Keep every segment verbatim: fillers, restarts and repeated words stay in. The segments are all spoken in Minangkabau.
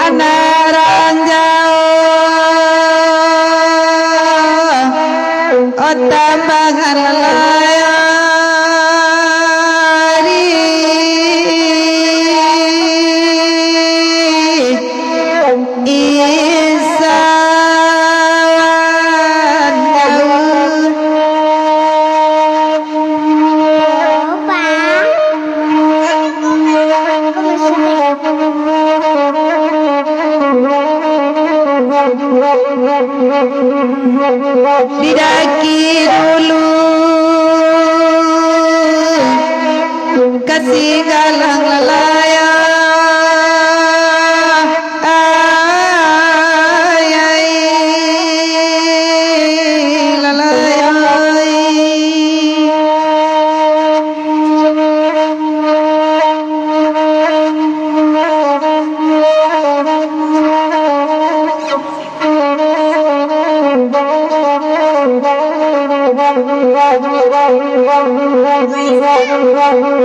Anak ranjau, otak bangar layari. Insan. Didaki dulu, kasih galang lalaya. Ai, ai, lalai, ai.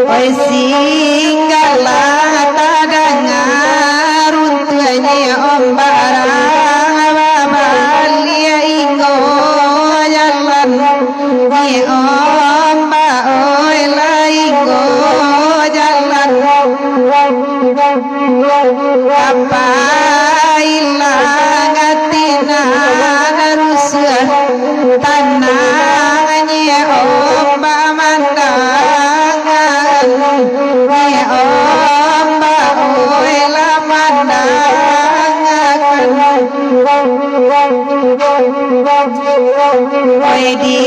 Oi, singgalah tadanga runtuahnyo ombak, babaliak inggo jalan. Nyo ombak, oi, lah inggo jalan. Apa ilang ati nan rusuah, tanang nyo ombak mandangakan, nyo ombak, oi, lah mandangakan. Oi, di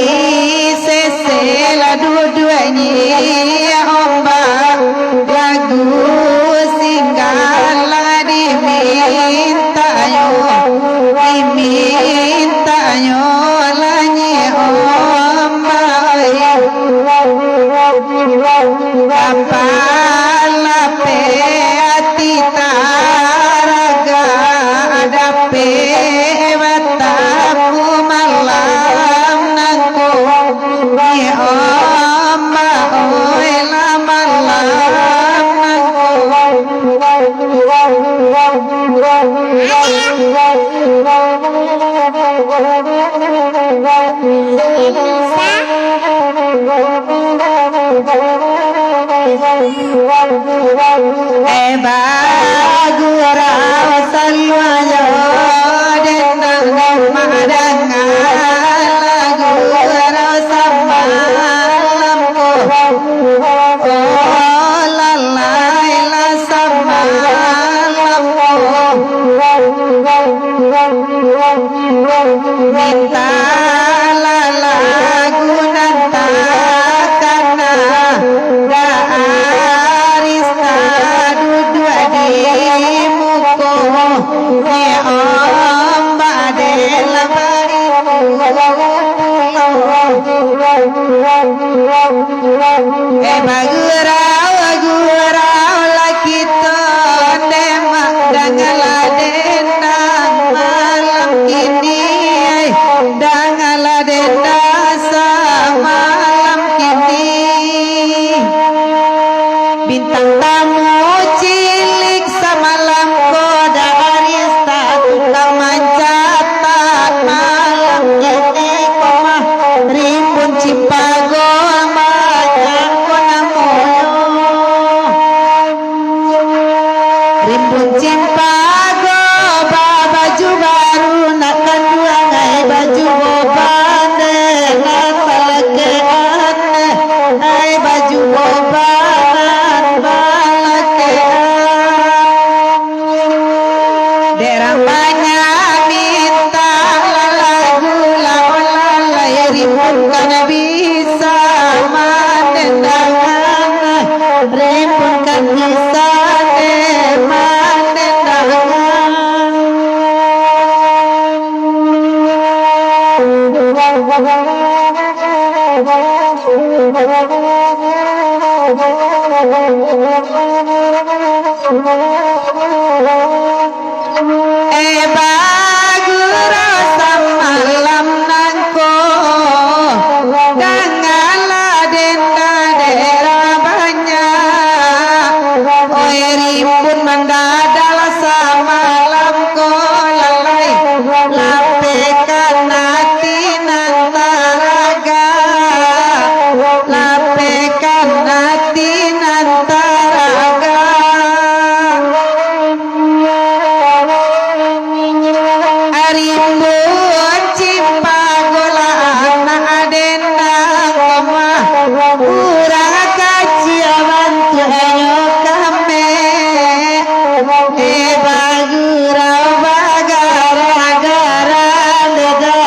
sese lah duduak nyo ombak, lagu singgalah dimintanyo, dimintanyo lah nyo ombak. Kapalapeh ati taragak, dapek batamu malam nangko. Nyo ombak, oi, lah malam nangko. Eh, bagurau saluanyo, den nan madanga lagu rau samalam ko. Oh, lalai lah samalam ko. Mintalah lagu nan takana, da Arista duduak di muko, nyo ombak dalam. Eh, bagurau, bagurau lah kito, demak, dangalah dendang malam kini, eh, dangalah dendang samalam kini. Bintang tamu cilik samalam ko, da Arista tukang mancatat, malam kini ko mah rimbun cipago, banyak ko namo Eh, bagurau samalam nangko, dangalah denda dera banyak. Oi, rimbun mandadal samalam ko lalai, lapehkan ati nan taraga, lapehkan ati nan taraga. Arimbun cimpago lah anak aden nan lemah, urang kaciak bantuaknyo kami. Eh, bagurau bagara-gara dada,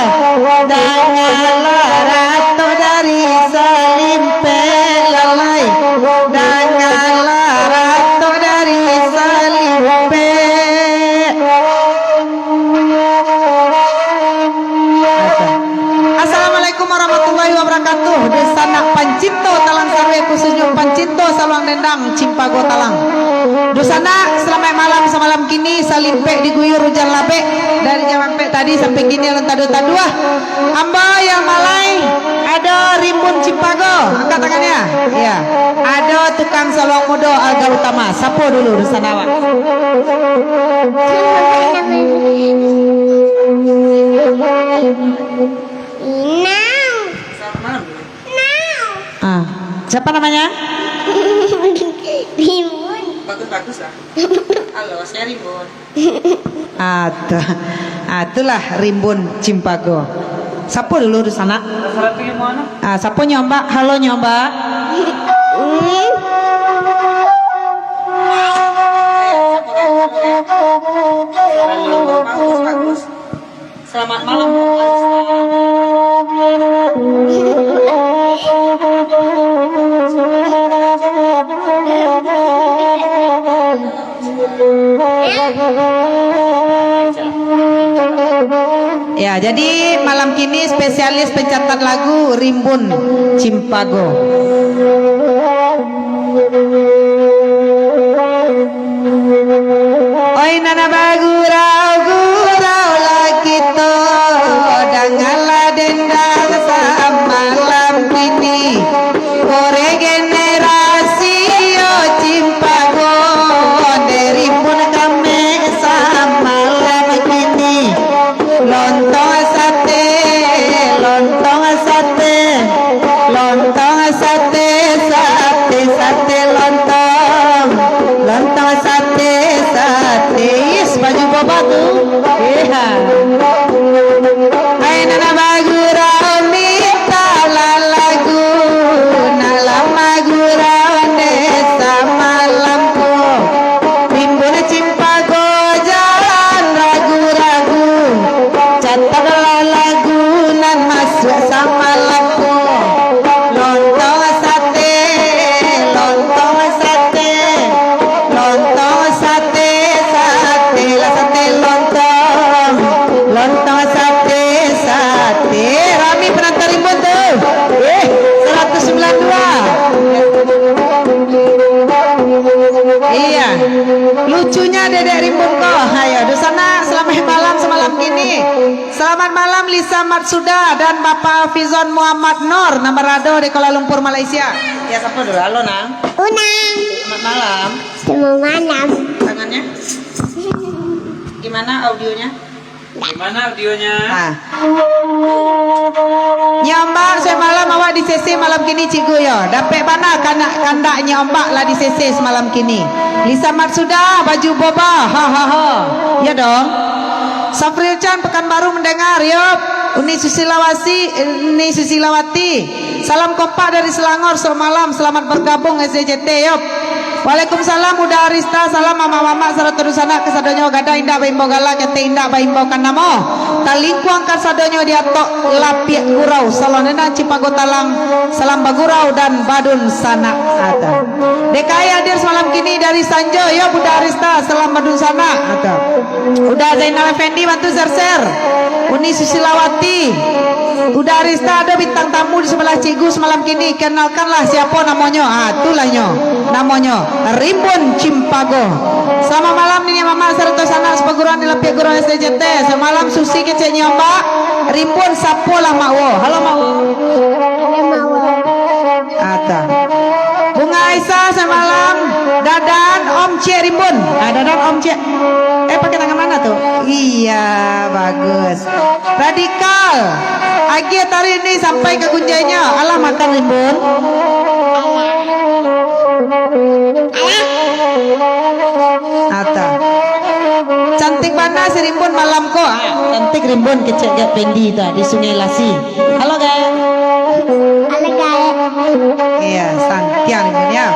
dangalah ratok dari Salimpek lalai, dangalah ratok dari Salimpek. Assalamualaikum warahmatullahi wabarakatuh. Dunsanak pancinto talang sarueh, khususnyo pancinto saluang dendang Cimpago Talang. Dunsanak, salamaik malam. Samalam kini Salimpek diguyur ujan labek, dari jam ampek tadi sampai kini alun taduah-taduah. Ambo yang malai, ado Rimbun Cimpago, angkat tangannya. Iya. Ado tukang saluang mudo Alga Utama. Sapo dulu dunsanak awak? Inang. Selamat malam. Nah. Ah, siapa namanya? Rimbun. Bagus-bagus lah. Halo, saya Rimbun. Ah, tu. Ah, itulah Rimbun Cimpago. Sapo dulu dunsanak? Salah tu yang mana? Ah, sapo nyo Mbak? Halo nyo Mbak. Hmm. Halo, bagus, bagus. Selamat malam, Bang Aris. Ya, jadi malam kini spesialis pencatat lagu Rimbun Cimpago. Oi, nan bagurau-gurau lah kito, dangalah dendang samalam kini. Ore generasi yo Cimpago, dari pun kami samalam kini. Lontong sate, lontong sate, lontong sate, sate, sate lontong, lontong sate, sate. Yes, baju boba tu. Iya. Ai, nan bagurau minta lalagu, nan lah magurau desa malam ko. Timbul Cimpago jalan ragu-ragu, catatlah lagu nan masuak samalam ko. Lontong sate, lontong sate, lontong sate, sate lah sate lontong, lontong sate, sate. Rami penonton Rimbun tu. Eh, seratus sembilan dua. Iya. Lucunya Dedek Rimbun ko. Ayo, dunsanak, selamat malam samalam kini. Selamat malam Lisa Matsuda dan Bapak Fizon Muhammad Nur nan barado di Kuala Lumpur, Malaysia. Ya, sapa dulu? Halo, Nang. Unang. Selamat malam. Selamat malam. Tangannya? Gimana audionya? Gimana audionya? Ah. Nyo Mbak, samalam awak di C C, malam kini Cikgu yo. Dapek bana kanak kandak nyo Mbak lah di C C samalam kini. Lisa Matsuda, baju boba, ha, ha, ha. Ya dong. Safril Chan, Pekanbaru mendengar, yo. Uni Susilawasi, Uni Susilawati. Salam kompak dari Selangor, sok malam, selamat bergabung S D J T, yo. Waalaikumsalam, Uda Arista, salam mamak-mamak sarato dunsanak kasadonyo, gadang indak baimbau gala, ketek indak baimbau kan namo. Talingkuang kasadonyo di atok lapiak gurau, salam nenang Cimpago Talang, salam bagurau dan badunsanak. Ada. D K I hadir samalam kini dari Sanjo, yo Uda Arista, salam badunsanak. Ada. Uda Zainal Effendi bantu share-share. Uni Susilawati. Uda Arista, ado bintang tamu di sabalah Cikgu samalam kini. Kenalkanlah siapo namonyo. Ah, tu lah nyo. Namonyo Rimbun Cimpago. Selamat malam, Niniak Mamak sarato sanak sapaguruan di lapiak guruan S D C T. Samalam susi keceknyo, Mbak. Rimbun sapolah, Mak Wo. Halo, Mak Wo. Halo, Mak Wo. Ada. Bunga Aisyah samalam. Dadan Om Ciek Rimbun. Ah, dadan Om Ciek. Eh, pakai tangan mana tu? Iya, bagus. Radikal. Agiah tarik ni sampai ka gunjainyo. Alah makan Rimbun. Ata. Cantik bana si Rimbun malam ko. Ah, cantik Rimbun kecek gak Pendi tu, ah, di Sungai Lasi. Halo, guys. Halo, guys. Iya, santiang Rimbun ya.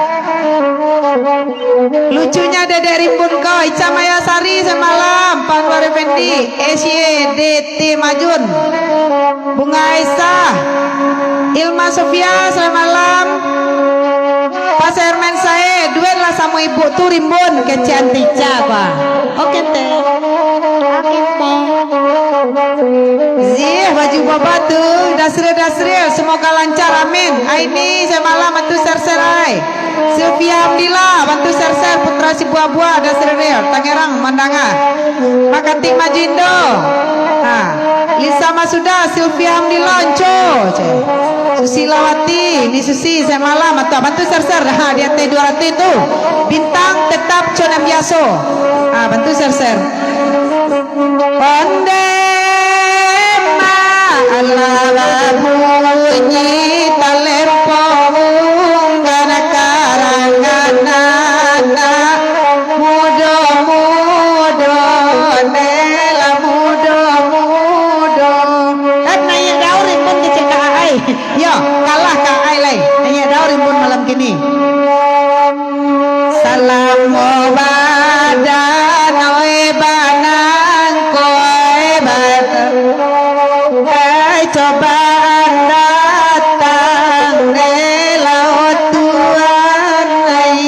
Lucunya Dedek Rimbun ko, Ica Maya Sari samalam, Pak Anwar Effendi, S Y D T Majun, Bunga Aisyah, Ilma Sofia samalam, Pak Herman Sae, duet lah samo ibu tu Rimbun, kecekan Ica ko. Oke, Teh. Oke, Teh. Zih, baju baba tu, Dasril, Dasril, semoga lancar, amin. Aini samalam atu ser-ser ai. Sylvia Hamdillah, bantu ser-ser Putra Sibuah-buah, Dasril, Tangerang, mandanga. Makatik Majindo. Ha. Lisa Masuda, Sylvia Hamdillah, Onco. Cek. Susilawati, ni Susi, samalam, atu bantu ser-ser. Ha, di ateh dua ratus tu. Bintang tetap co nan biaso. Ha, bantu ser-ser. Onde malah babunyi talempong, kana karangan anak mudo-mudo, nela mudo-mudo. Eh, naiak daun Rimbun kecek ka ai. Yo, kalah ka ai lai. Naiak daun Rimbun malam kini. Salamo badan, oi, banangko, oi, badan. Ai, cobaan datang, dek lao Tuhan, ai.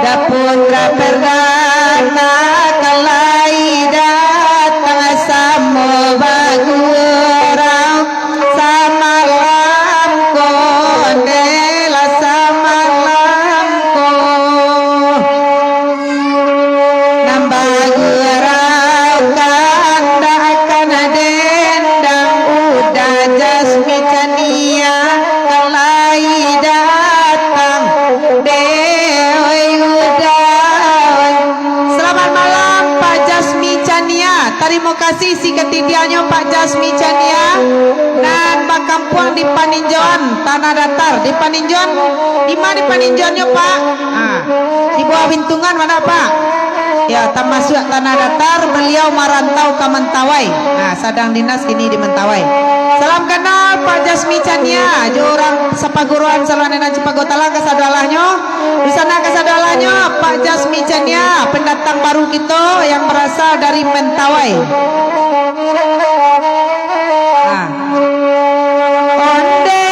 Daputra perdana kalai datang samo bagurau. Samalam ko, dek lah samalam ko. Nan bagurau kandak ka dendang, Uda Jasmi Chania kalai datang, dek oi Uda. Selamat malam, Pak Jasmi Chania. Tarimo kasih si katidianyo Pak Jasmi Chania, nan bakampuang di Paninjauan, Tanah Datar. Di Paninjauan, di ma di Paninjauannyo, Pak? Ha, di Bawah Bintungan, ma, Pak? Ya, tamasuak Tanah Datar, baliau marantau ka Mentawai. Ha, sadang dinas kini di Mentawai. Salam kenal, Pak Jasmi Chania, jo urang sapaguruan, saluan nan Cipago Talang kasadolahnyo. Di sana kasadolahnyo, Pak Jasmi Chania, pendatang baru kito yang berasal dari Mentawai. Ah. Onde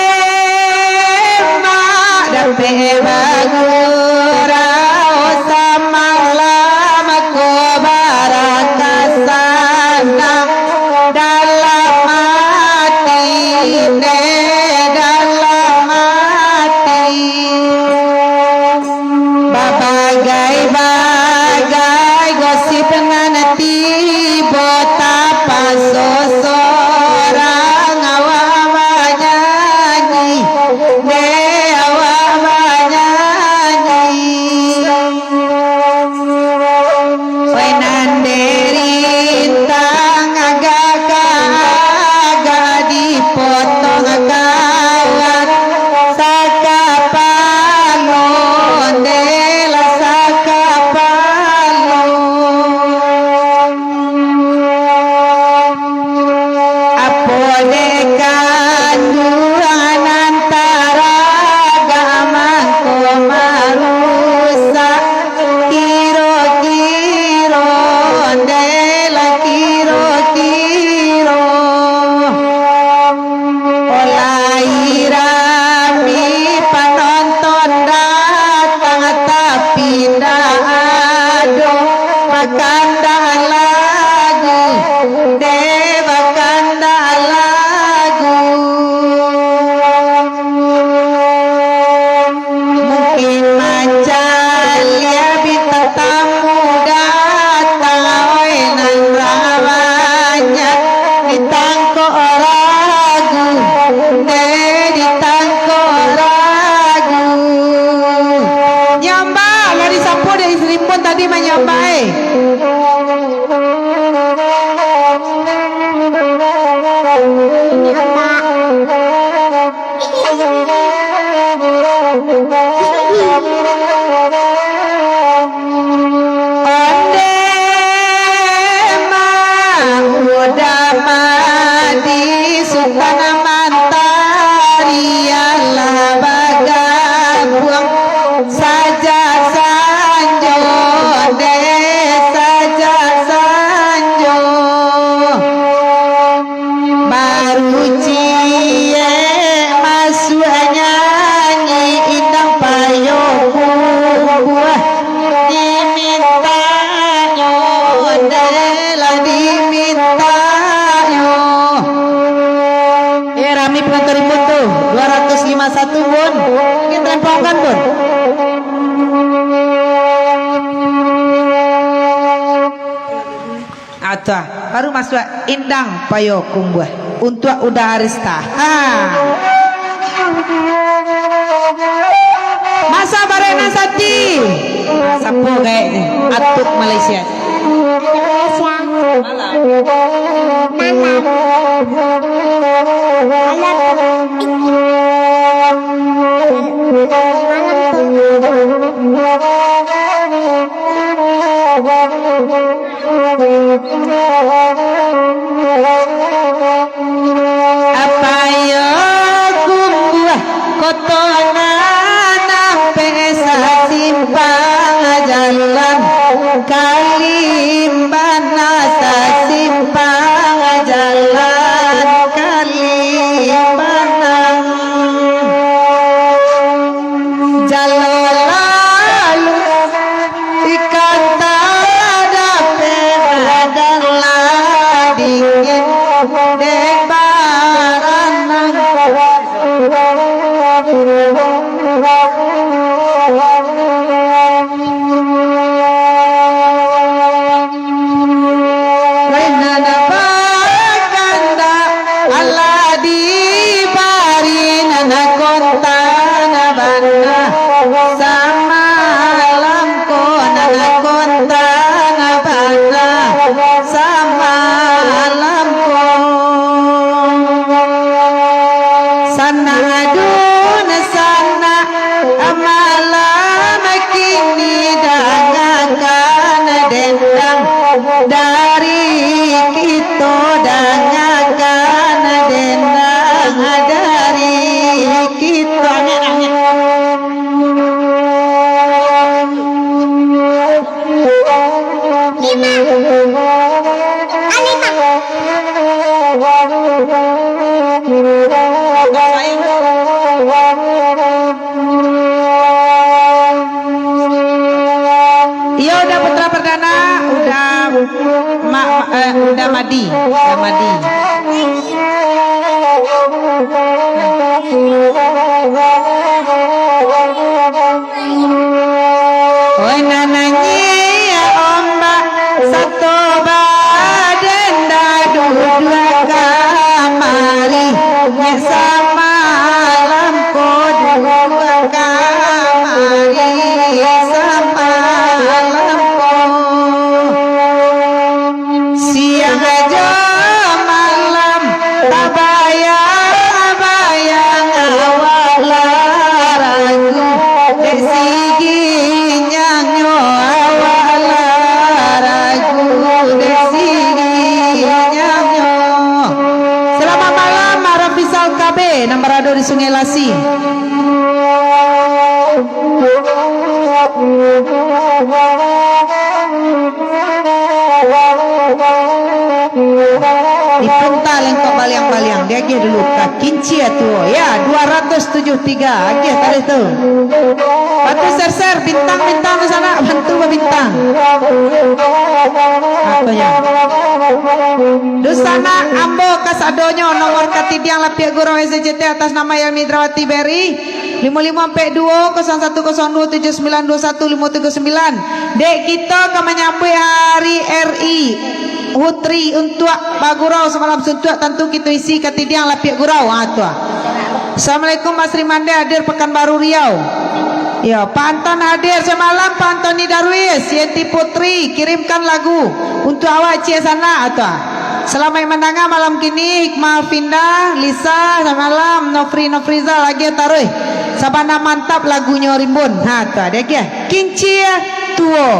mak dapek bagurau samalam ko barakasanang. Dalam ati, ne, dalam ati. Babagai-bagai gosip nan tibo tapaso Damadi Sutan Mantari alah bagabuang sajak sanjo, deh, sajak sanjo. Baru ciek masuak nyanyi indang payo kumbuah. Dimintanyo, deh lah dimintanyo. Eh, rami penonton ribut tu, dua ratus lima satu, Bun. Mungkin terempongkan, Bun. Atau baru masuak indang payo kumbuah. Untuak Uda Arista. Ha. Masa barek nan sati. Sapo gaek ni? Atuk Malaysia. Malaysia. Malam. Malam. Apayo kumbuah koto nan ampek sasimpang jalan, kalim bana sasimpang jalan, kalim bana. Jalo lalu ikan tak dapek, badan lah dingin, dek baranang. Nan bakandak alah dibari, nan kontan bana samalam ko, nan kontan bana samalam ko. Sanak dun sanak, malam kini dangakan dendang dari kito, dangakan dendang dari kito. Angin, angin. Lima. Ah, lima. Iyo, Uda Putra Perdana, Uda Ma-, Ma-, eh, Uda Madi, Uda Madi. Oi, nan nyiak ombak sato badenda, duduak kamari, nyiak samalam ko, duduak kamari, samalam ko. Siang jo malam tabayang-bayang, awak lah ragu, dek sigi nyanyo, awak lah ragu, dek sigi nyanyo. Selamat malam, Mak Rafisal K B, nan barado di Sungai Lasi. Dipunta lengkok baliang-baliang, diagiah dulu ka kincia tuo. Ya, dua ratus tujuh tiga, agiah tarih tu. Bantu share-share, bintang-bintang di sana, bantu babintang. Apo yo? Dunsanak ambo kasadonyo, nomor katidiang lapiak gurau S J T atas nama Yami Indrawati B R I. Limo limo ampek duo, kosong satu kosong duo, tujuh sembilan duo satu limo tigo sembilan. Dek kito ka manyambuik Hari R I, Hutri untuak bagurau samalam suntuak, tantu kito isi katidiang lapiak gurau. Ha, tu ah. Assalamualaikum, Mas Rimande hadir Pekanbaru Riau. Yo, Pak Anton hadir samalam, Pak Antoni Darwis, Yenti Putri, kirimkan lagu untuk awak ciek sanak, ha, tu ah. Salamaik mandanga malam kini, Hikmah Alfinda, Lisa, samalam, Nofri Nofrizal, agiah taruih. Sabana mantap lagunyo rimbun. Ha, tu, diagiah. Kincia tuo.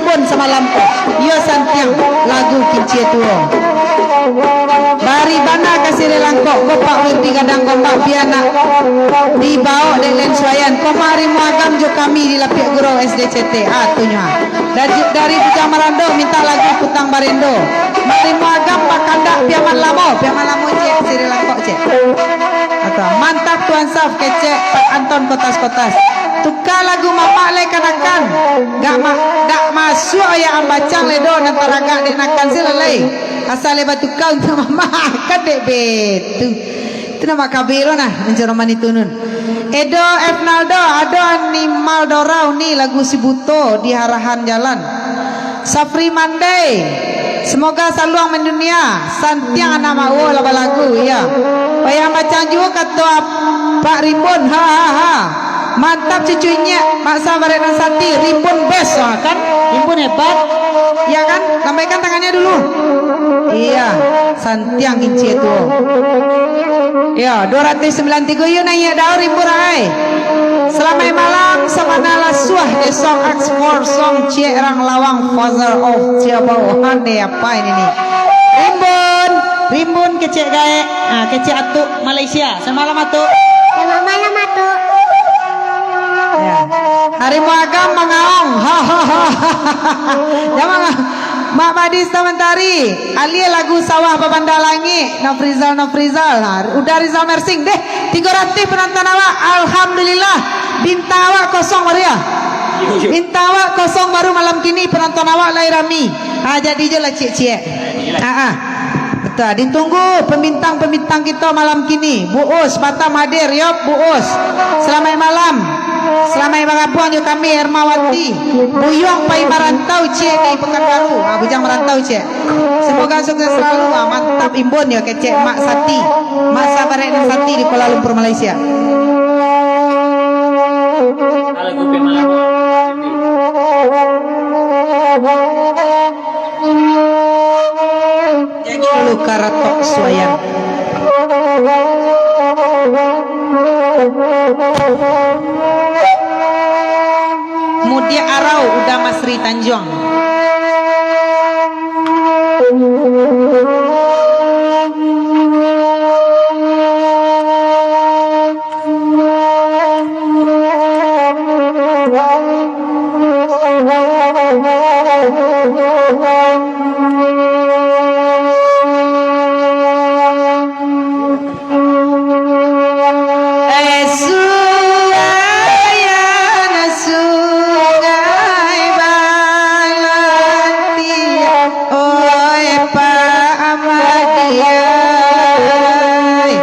Pun samalam ko, iyo santiang lagu Kincia Tuo. Bari bana ka Sirih Langkok, ko Pak Wirdi Gadang Gombak, bia nak dibawok dek Len Suayan. Ko Mak Rimo Agam jo kami di Lapiak Gurau S D C T. Ah, tu nyo. Dari, dari Bujang Marando minta lagu Kutang Barendo. Mak Rimo Agam bakandak Piaman Lamo, Piaman Lamo ciek, Sirih Langkok ciek. Atau, mantap Tuan Saf, kecek Pak Anton Kotas-Kotas. Tuka lagu mamak lai kanakan. Gak ma-, gak masuak oya ambacang lai doh, nan taragak dek nakan se lalai. Asa lai batuka untuak mamak, kan dek betu. Itu nama kabelo nah, mencaro mani tunun. Edo Efnaldo, ado animal dorau ni lagu si buto di harahan jalan. Safri Mandai, semoga saluang mendunia, santiang anak Mak Wo lah balagu, iya. Payah macam juo kato ap-, Pak Rimbun, ha, ha, ha. Mantap cucu inyiak, Mak Sa barek nan sati, Rimbun best, ha, kan? Rimbun hebat. Iya kan? Lambaikan tangannya dulu. Iya, santiang Kincia Tuo. Yo, dua ratus sembilan tiga, yo naiak daun rimbun ai. Salamaik malam, sabana lasuah, esok Oxford song ciek rang lawang, father of Ciabau. Ane apa ini ni? Rimbun, rimbun kecek gaek, ah, kecek atuk Malaysia. Samalam atuk. Selamat malam, atuk. Ya. Harimau Agam mangaong. Jangan, Mak Badis Tamantari. Alia lagu Sawah Babanda Langik, Nofrizal, Nofrizal. Ha, Uda Rizal Mersing. Deh, tigo ratuih penonton awak. Alhamdulillah. Bintang awak kosong baru ya? Bintang awak kosong baru malam kini, penonton awak lai rami. Ha, jadi jo lah ciek-ciek. Ha, ha. Betul. Ditunggu pembintang-pembintang kito malam kini. Bu Us, Batam hadir. Yop, Bu Us. Salamaik malam. Salamaik bagabuang jo kami, Ermawati. Buyuang pai marantau ciek di Pekanbaru. Ha, Bujang marantau ciek. Semoga sukses selalu. Ah, mantap imbun yo kecek Mak Sati. Mak Sabarek dan Sati di Kuala Lumpur, Malaysia. Jadi luka ratok suayan. Mudiak Arau Uda Masri Tanjuang. Suayan Sungai Balantiang, oi Pak Ahmad Yai.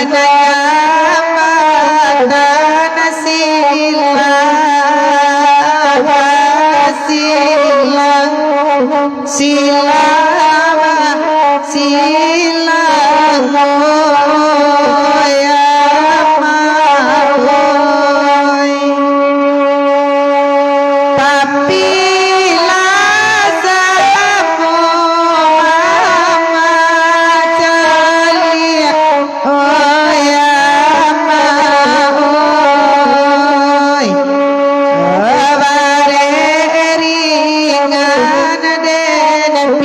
Naya matan silang, silang. Silang, silang, oi, amak, oi. Tapi lah samo mama caliak, oi, amak, oi. Bariringan den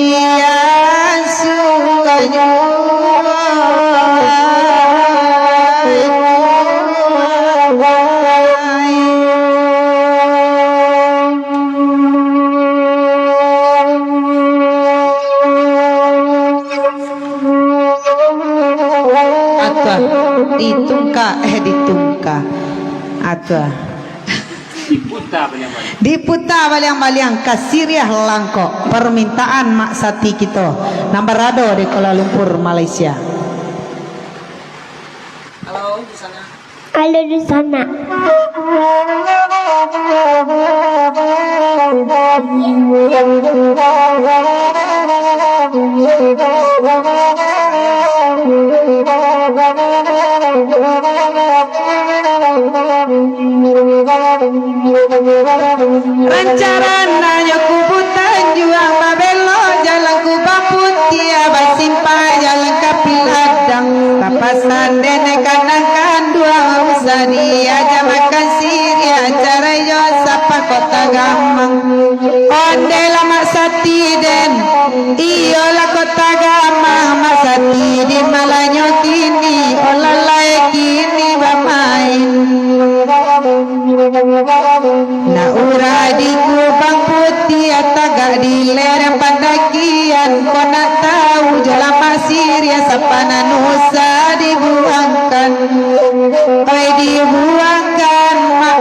Iya, sukanyo. Atua, ditungka, eh, ditungka. Atua. Diputa baliang-baliang. Diputa baliang-baliang ka siriah langkok. Parmintaan Mak Sati kito nan barado di Kuala Lumpur, Malaysia. Halo, di sana. Halo, di sana. Rancarananyo kubutan juang babelok jalan kubang putiah basimpang jalan ka piladang. Tapasan dek nenek kanang kanduang usah diaja makan siriah carayo sapah kota gamang. Ondeh lah Mak Sati den, iyolah kota gamang Mak Sati di malanyo kini, olah lai kini bamain. Nak urang di Kubang Putiah, tagak di lereng pandakian, kok nak tahu jo lamak siriah, sapa nan usah dibuangkan. Oi, dibuangkan, Mak,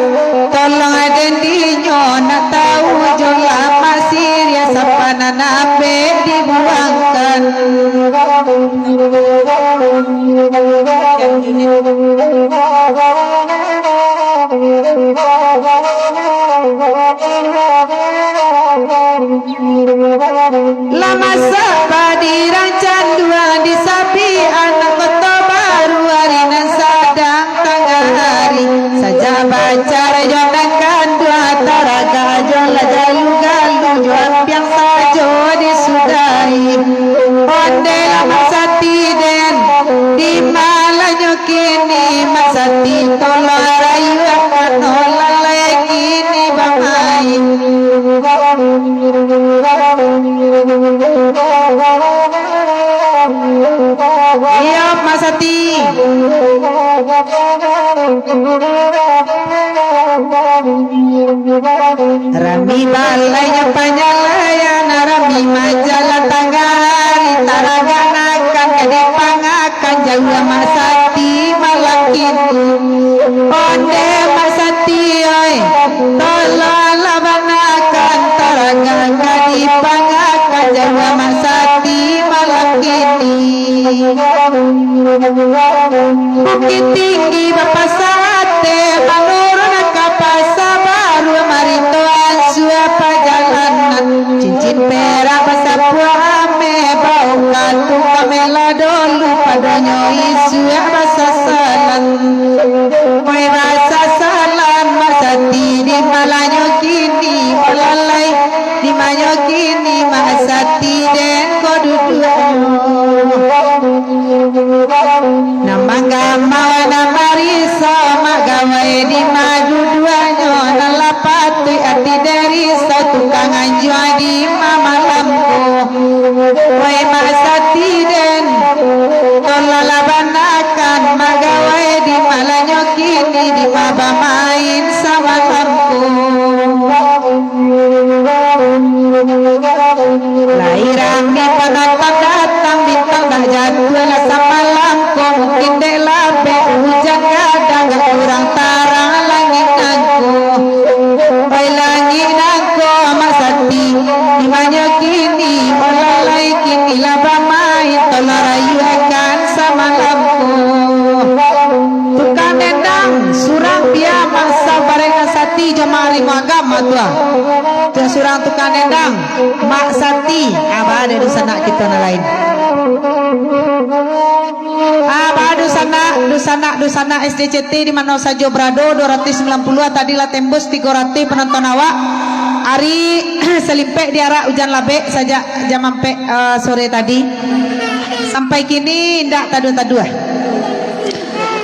tolong aden dinyo, nak tahu jo lamak siriah, sapa nan ambek dibuangkan. Lah masak padi rancak duang di sapi anak Koto Baru, ari nan sadang tangah ari. Sajak bacara jo nan kanduang, taragak jo lah galu-galu, jo apiang sajo disudahi. Ondeh lah Mak Sati den, di malanyo kini Mak Sati, tolong rayuakan, olah lai kini bamain. Iyo, Mak Sati. Rami balainyo panyalaian, rami manjalan tangah ari, taraganakan ka dipangakan, jauah Mak Sati malam kini. Ondeh Mak Sati oi, tolonglah banakan, taraganakan ka dipangakan, jauah Mak Sati malam kini. Bukik Tinggi bapasa ateh, manurun ka Pasa Baru, marito ansua pajalanan. Cincin perak basapuak ameh, bau katu kamela dolu, padonyo isuak basasalan. Oi, basasalan Mak Sati, di malanyo kini, olah lai, di manyo kini Mak Sati den ko duduaknyo. Nan manggamau, nan mariso, mak gawai di ma duduaknyo, nan lah patuik ati den risau, tukang anjuang di ma malam ko. Wai Mak Sati den, tolonglah banakan, mak gawai di malanyo kini, di ma bamain samalam ko. Lai rami panonton datang, bintang dah jatuah lah samalam ko. Mungkin dek labek ujan gadang, dak kurang tarang langik nangko. Oi langik nangko, Mak Sati, di manyo kini, olah lai kini lah bamain, tolong rayuakan samalam ko. Tukang dendang, surang bia Mak Sabarek Mak Sati jo Mak Rimo Agama tu ah. Tu surang tukang dendang, Mak Sati. Ah, ba ado dunsanak kito nan lain. Ah, ba dunsanak, dunsanak, dunsanak S D C T di mano sajo barado, dua ratus sembilan puluh, tadi lah tembus tigo ratus penonton awak. Ari salimpek diarak ujan labek sajak jam ampek, eh, sore tadi. Sampai kini indak taduah-taduah.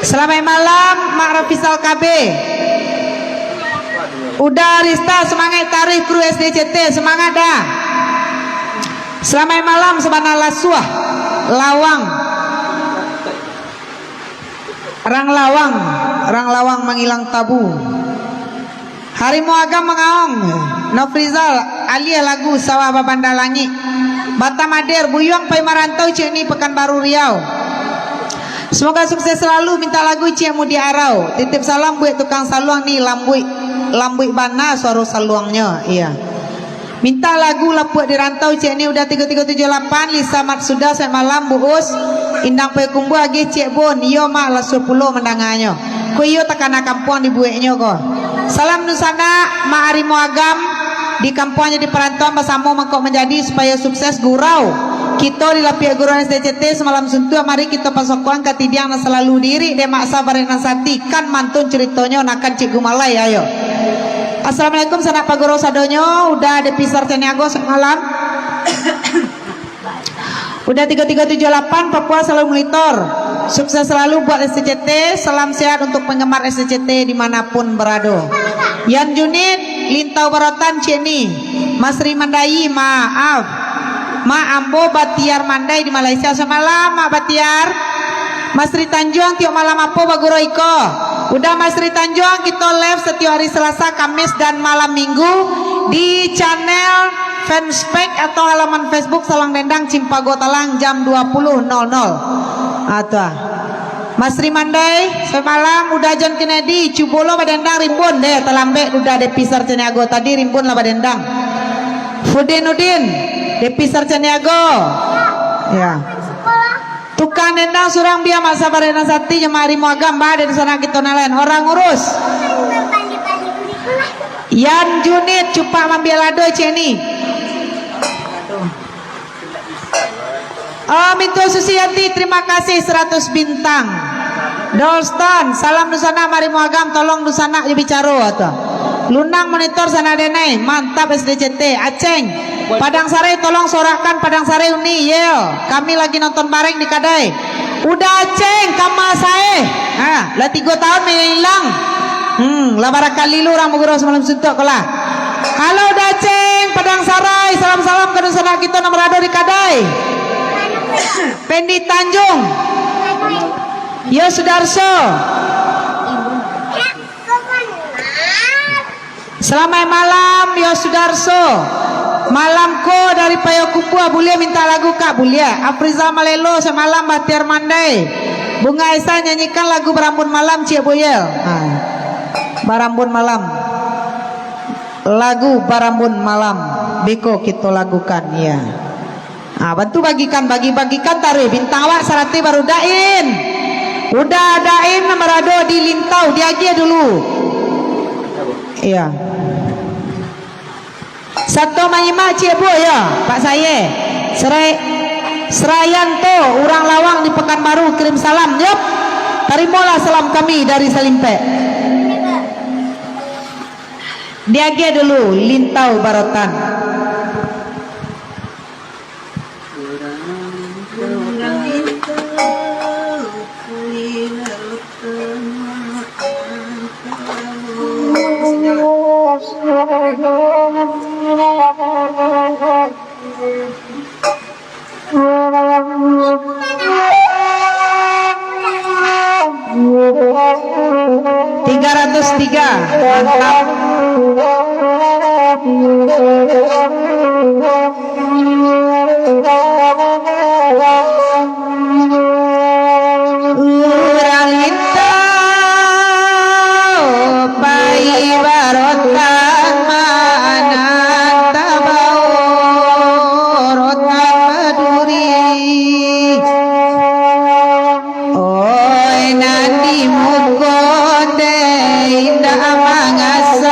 Salamaik malam, Mak Rafisal K B. Uda Rista, sumangaik taruih kru S D C T, sumangaik dah. Salamaik malam, sabana lasuah. Lawang. Rang lawang, rang lawang mangilang tabu. Harimau Agam mangaong. Nofrizal, aliah lagu Sawah Babanda Langik. Batam Ader, Buyuang pai marantau, ciek ni Pekanbaru Riau. Semoga sukses selalu, minta lagu ciek Mudiak Arau. Titip salam buek tukang saluang ni, lambuik, lambuik bana suaro saluangnyo. Iya. Minta lagu Lapuak di Rantau, ciek ni Uda tigo tigo tujuh lapan, Lisa Matsuda, selamat malam, Buus. Indang Payakumbuah agih ciek Bon, iyo mak, lasuah pulo mandanganyo. Ko iyo takana kampuang dibueknyo ko. Salam dunsanak, Mak Harimau Agam, di kampuang jadi parantauan basamo mangkok manjadi, supayo sukses gurau. Kito di lapiak gurau S D C T samalam suntuak, mari kito pasokoan katidiang nan salalu diirik dek Mak Sabarek nan sati, kan mantun caritonyo, nakan Cikgu Malai, ayo. Assalamualaikum, sanak pagurau sadonyo, Uda Depi Sarcaniago, selamat malam. Uda tigo tigo tujuh lapan, Papua selalu monitor. Sukses selalu buat S C C T, salam sehat untuk penggemar S C C T dimanapun berado. Yan Junid, Lintau Barotan, ciek ni. Masri Mandai, maaf. Mak ambo Batiar Mandai di Malaysia. Selamat malam, Mak Batiar. Masri Tanjuang, tiok malam apo bagurau iko? Uda Masri Tanjuang, kito live satiok hari Selasa, Kamis, dan malam Minggu di channel fanspage atau halaman Facebook Salang Dendang Cimpago Talang jam dua puluh nol nol. Ah, tu ah. Masri Mandai, selamat malam. Uda John Kennedy, cubo lo badendang rimbun deh, talambek Uda Depi Sarcaniago, tadi rimbun lah badendang. Fudin Udin, Depi Sarcaniago. Ya. Tukang dendang surang bia, Mak Sabarek nan sati, jo Mak Harimau Agam, ba, dari sanak kito nan lain. Orang urus. Yan Junid, cupak mambiak lado, ciek ni. Oh, Mintu Susianti, terima kasih seratus bintang. Dolston, salam dunsanak, Mak Harimau Agam, tolong dunsanak jo bicaro, tu. Lunang monitor sanak denai, mantap S D C T. Aceng, Padang Sarai, tolong sorakkan Padang Sarai uni, yel. Kami lagi nonton bareng di kadai. Uda Aceng, kama sae. Ha, lah tigo tahun mailang. Hmm, lah barakali lu urang bagurau samalam suntuak ko lah. Halo Uda Aceng, Padang Sarai, salam-salam ka dunsanak kito nan barado di kadai. Pendi Tanjung. Yo Sudarso. Salamaik malam, yo Sudarso. Malam ko dari Payokumbuah, buliah mintak lagu, Kak? Buliah. Afriza Malelo, samalam Bahtiar Mandai. Bunga Esa nyanyikan lagu Barambun Malam, Ciek Boyel. Ha. Barambun Malam. Lagu Barambun Malam. Beko kito lagukan, ya. Ah, bantu bagikan, bagi-bagikan taruih. Bintang awak saratuih baru Dain. Uda Dain nan barado di Lintau, diagiah dulu. Iya. Sato manyimak Ciek Bu, ya, Pak Saye. Serai-, Serayanto, urang Lawang di Pekanbaru, kirim salam, yup. Tarimalah salam kami dari Salimpek. Diagiah dulu, Lintau Barotan. Tiga ratus tiga, mantap. Urang Lintau pai barotan, manan tabao rotan baduri. Oi, nan di muko te indak mangaso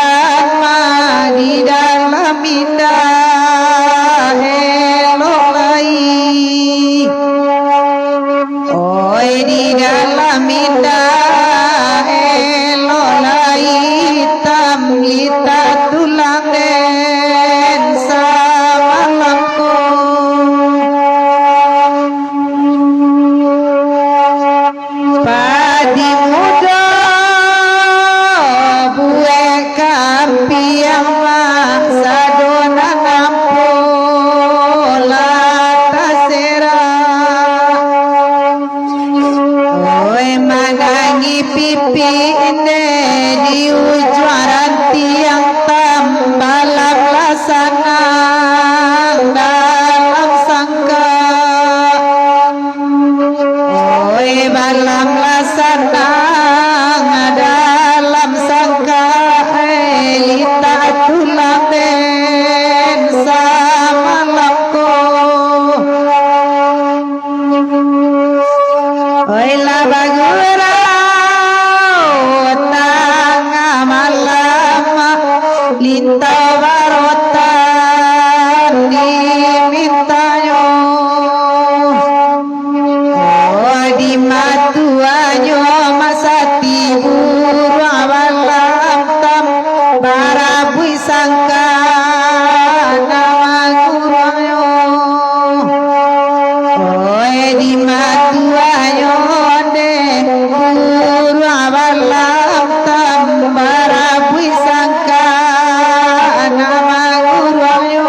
Oi lah bagurau tangah malam, lintau barotan dimintanyo. Oh, di matuanyo masati buruang balam tam barabuik sangka nan manguruangnyo. Oi, di matuanyo deh buruang balam tam barabuik sangka nan manguruangnyo.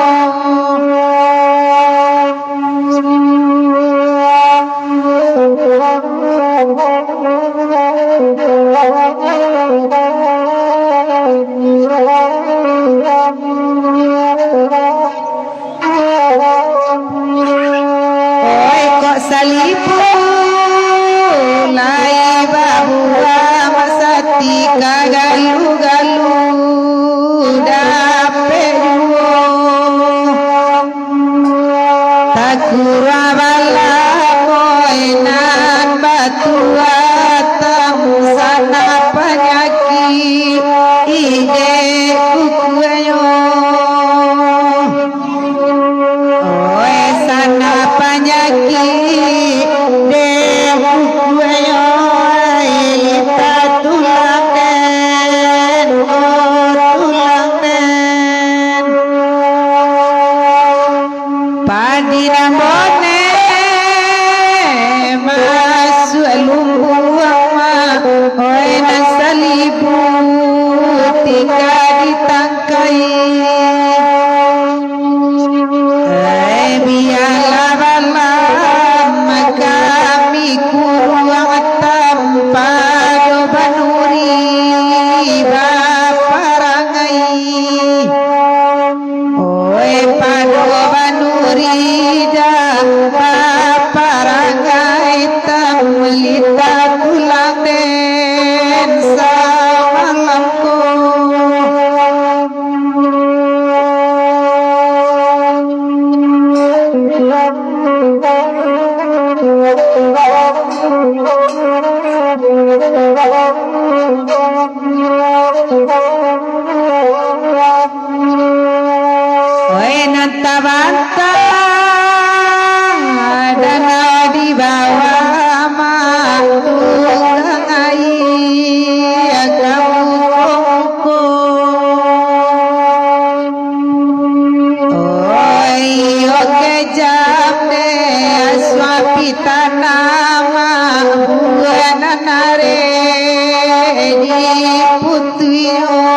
Oi, kok salibu lai babuah masati ka galu-galu dapek juo. Takurang balamoi nan batuah tam sanak panyakik dek kukuanyo. Oi, sanak panyakik dek kukuanyo, ai, lintau tulang den, oh, tulang den. Padi nan boneh masuak lumbuang, oi, nan salibu tingga ditangkai. Ai, bialah balam kami kuruang tam pado banuri baparangai. Oi, pado banuri dah baparangai tam lintau tulang den samalam ko. Oi, nan tabantang danau di bawah mah, tukang aia ka muko-muko. Oi, iyo kejam deh, asuah pitah nama buah nan areh di putuihnyo.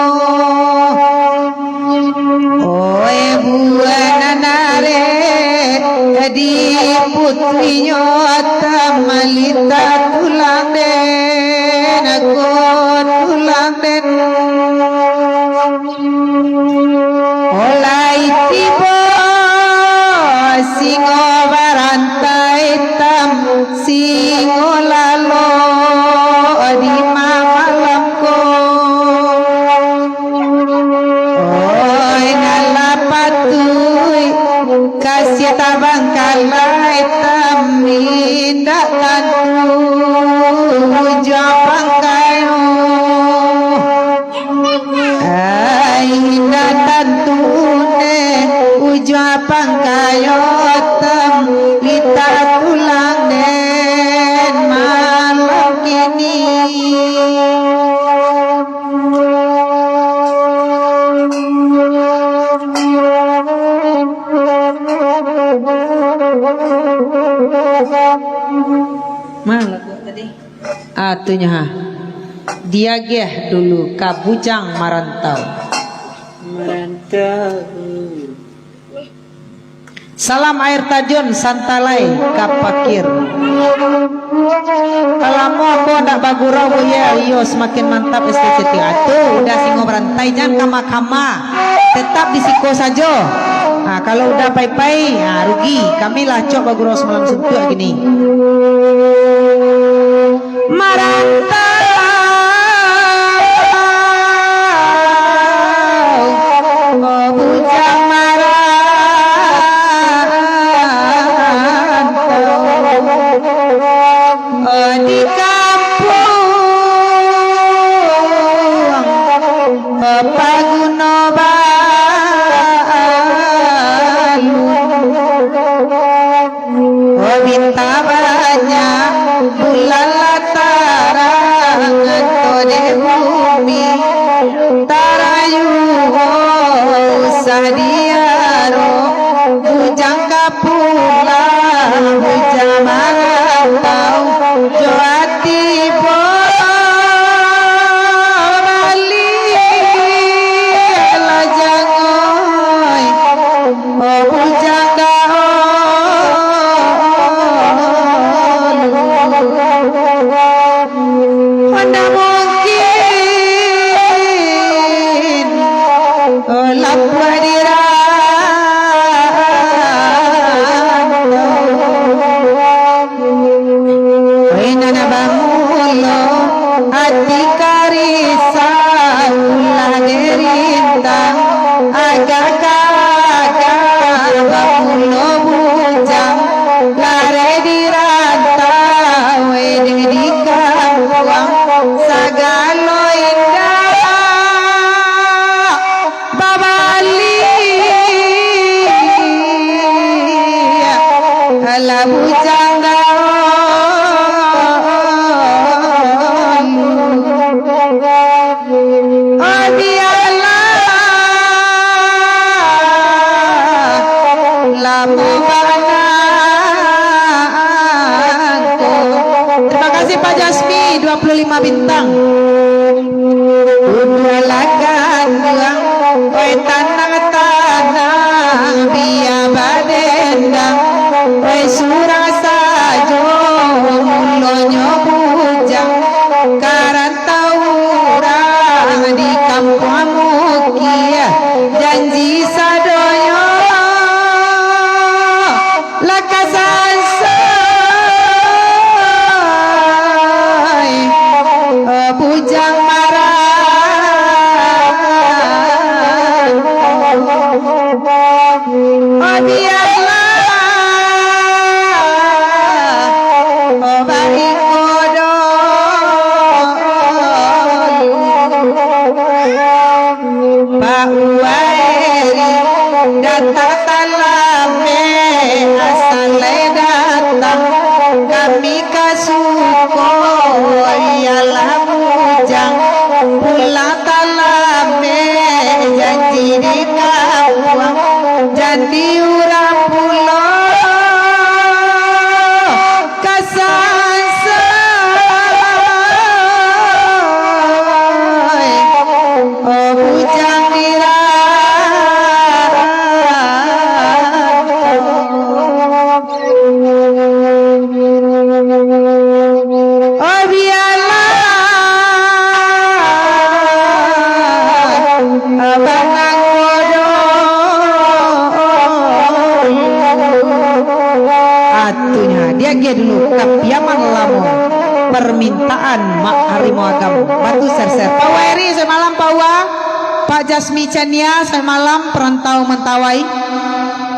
Oi, buah nan areh di putuihnyo, tam lintau tulang den, ko tulang den. Olai tibo singo barantai tam, singo lalo di mamalam ko. Oi, nan lah patuik kasiah tabangkalai tam, indak tantu ujuang pangkayo. Ai, indak tantu deh ujuang pangkayo tam, lintau tulang den malam kini. Ma lagu tadi? Ah, tu nyo, ha. Diagiah dulu ka Bujang Marantau. Marantau. Salam air tajun Santalai ka Pakir. Kalamo ambo ndak bagurau, buya, iyo samakin mantap S T C T. Atuh, udah singo barantai, jan kama-kama. Tetap di siko sajo. Ha, kalau udah pai-pai, ha, rugi. Kami lah acok bagurau samalam suntuak kini. Marantau, oh, bujang marantau. Oh, Minta banyak, bulan lah tarang, atau dek bumi, tarang juo usah diaro, bujang ka pulang, bujang marantau, jo ati baliak lah jangoi. Oh, bujang ka, oh, oh, ndak mungkin, oh, lapuah dirantau. Oi, nan bamulo, ati ka risau, lah dirintang, agak-agak bamulo bujang, lareh di rantau, ede di kampuang, sagalo indak babaliak, alah bujang dahulu. Oh, bialah, lamo bana. Terima kasih, Pak Jasmi, dua puluh lima bintang. Uduah lah ganduang, oi, tanang-tanang, bia badendang, oi, surang sajo, mulonyo bujang, karantau urang di kampuang mukia, janji sadonyo lah ka sansai, oh, bujang marah. Oh, bialah, oh, baiko doh. Pak Uwairi, datang talambek, asal lai datang, kami ka suko, iyolah bujang, pulang talambek, janji di kampuang, jan di urang pulo ka sansai, oh, bujang di rantau. Oh, bialah, abang anggodo. Atunyo, diagiah dulu ka Piaman Lamo, permintaan Mak Harimau Agam, Batu Serser. Pak Uwairi, selamat malam, Pak Uwa. Pak Jasmi Chania, selamat malam, Perantau Mentawai.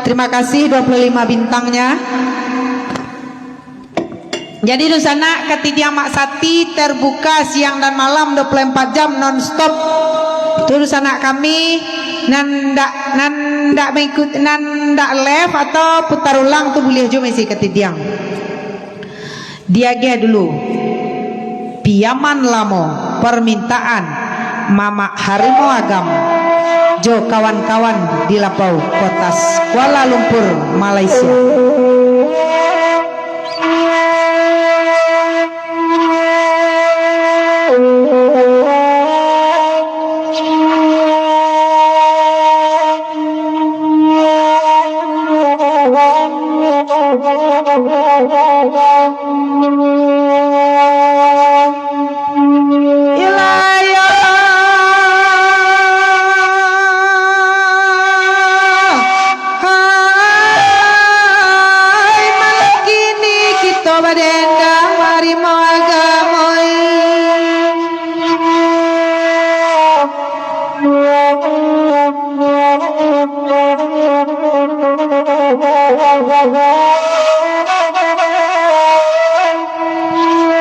Terima kasih, dua puluh lima bintangnya. Jadi, dunsanak, katidiang Mak Sati terbuka siang dan malam, dua puluh empat jam non stop. Tu dunsanak kami, nan ndak, nan ndak mengikut, nan ndak live atau putar ulang tu buliah juo maisi katidiang. Diagiah dulu. Piaman Lamo, permintaan Mamak Harimau Agam jo kawan-kawan di Lapau Kotas, Kuala Lumpur, Malaysia. Hai, malam kini kito badendang, mari mo agamo.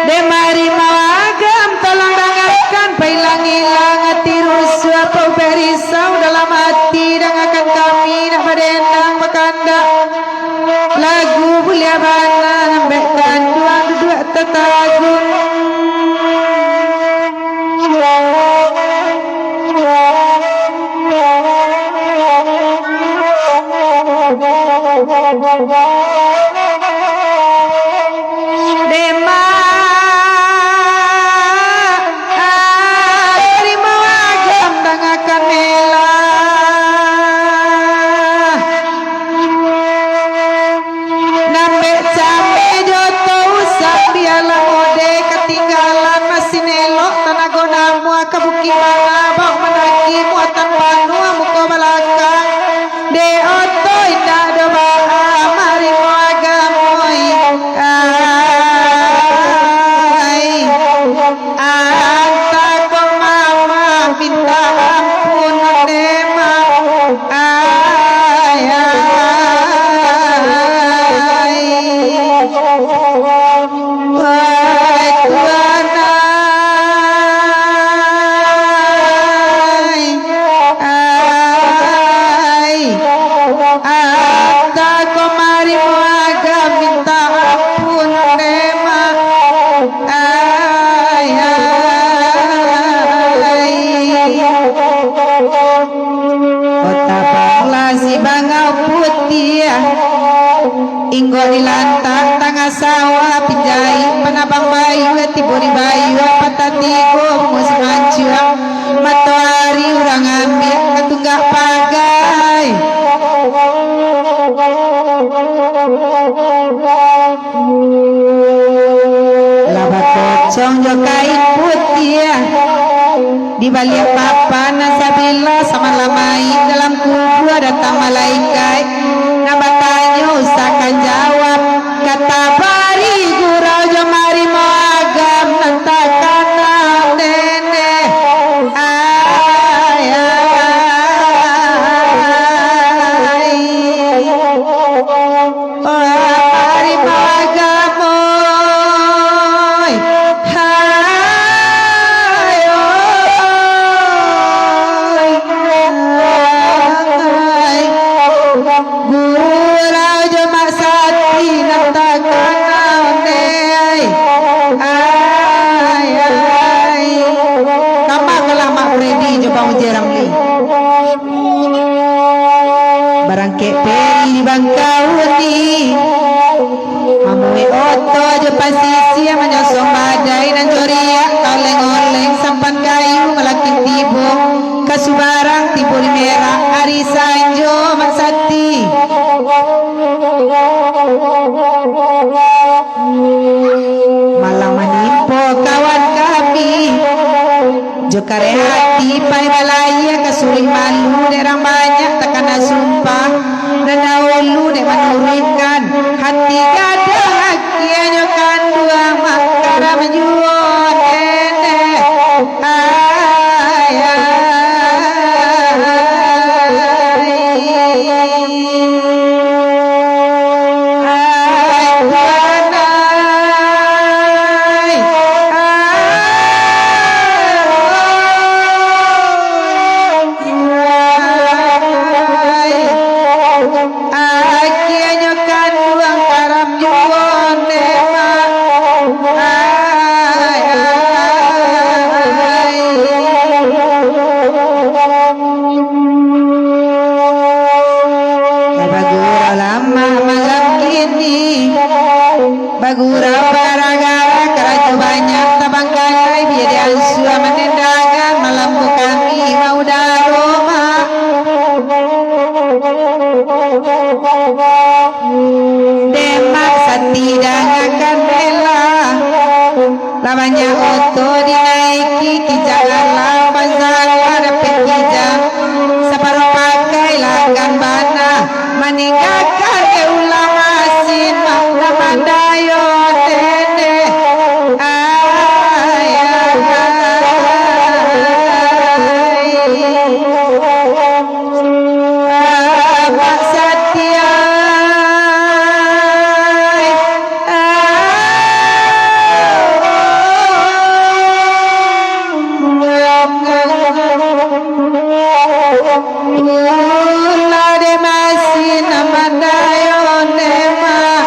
Dek Harimau Agam, tolong dangakan, pailang-ilang ati rusuah, paubek risau dalam ati, dangakan kami nak badendang bakandak lagu buliah bana. Demak, ah, tarimo agam dangakan elah. Nambek cambe jo tau sambialah mode katinggalan, masin elok tanago namuah ka Bukik Manabang manaki muatan panuah muko balakang. Dek oto indak do baa marimo agamo, ai. Anta ko mama minta ampun, Demak. Ai, ai, ai. Wai Tuhan ai, ai. Anta ko marimo agam minta ampun, Demak. Ai, ai. Kota Bangla si Bangau Putiah, inggo dilantak tangah sawah, pinjai panabang bayu, tibo di bayu patah tigo, musim ancuang, matoari urang ambiak ka tunggak pagai. Lah bakocong jo kain putiah, di baliak papan nan sabilah, samalam main dalam kubua, datang malaikat nan batanyo, usahkan jawab, ka tabari gurau jo marimo agam nan takana, Demak. Ai, ai, ai. Ari bagamo, hai, hai. Gurau jo Mak Sati nan takana, ai. Ai, ai. Kama kalah Mak Fredi jo Bang Uji Ramli. Barangkek peri di Bangkahuni, mamuek oto jo pasisia, manyosong badai nan jo riak, ka oleng-oleng sampan kayu, malakin tibo ka subarang, tibo di merak ari sanjo, Mak Sati. Malah manimpo kawan kami. Jo kareh ati pai balayia, ka suruik malu dek rang banyak, takana sumpah nan dahulu dek manuruikkan hati gadang, akianyo kanduang makaram juo nenek. Ai, ai, ai. Ai, Tuhan ai. Ai, akianyo kanduang karam juo nenek. Ai, ai, ai. Bagurau lamak malam kini. Bagurau gara-gara karajo banyak tabangkalai, biar diansua manandakan malam ko kami maudaro, Mak. Demak Sati dangakan bela. Lah banyak oto dinaiki, kijang alam bansalah dapek kijang, saparo pakai langgan bana, maninggakan dek ulah masin, mak nan mandayo tende. Ai, ai, ai. Amak Satia. Ulah dek masin nan mandayo ne, Mak.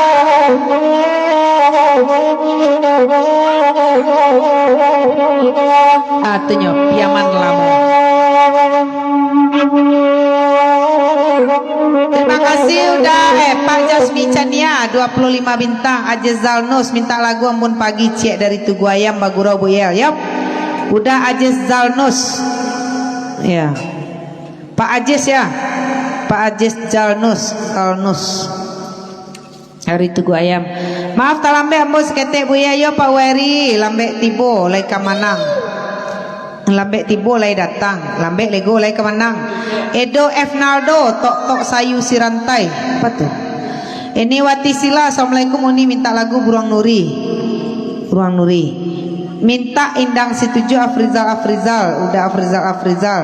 Katonyo, Piaman Lamo. Terima kasih udah, eh, Pak Jasmi Chania, dua puluh lima bintang, Ajis Zalnus, minta lagu Ambun Pagi, ciek dari Tugu Ayam, bagurau Bu Yel, yap. Udah Ajis Zalnus. Ya. Pak Ajis ya. Pak Ajis Zalnus, Zalnus. Dari Tugu Ayam. Maaf talambek ambo saketek, Buya. Iyo, Pak Weri, lambek tibo, lai ka manang. Lambek tibo, lai datang. Lambek lego, lai ka manang. Edo F Naldo, Tok-tok Sayu Sirantai. Apa tu? Eni Wati Sila, Assalamualaikum, Uni minta lagu Buruang Nuri. Buruang Nuri. Mintak Indang Situju, Afrizal, Afrizal, udah Afrizal, Afrizal.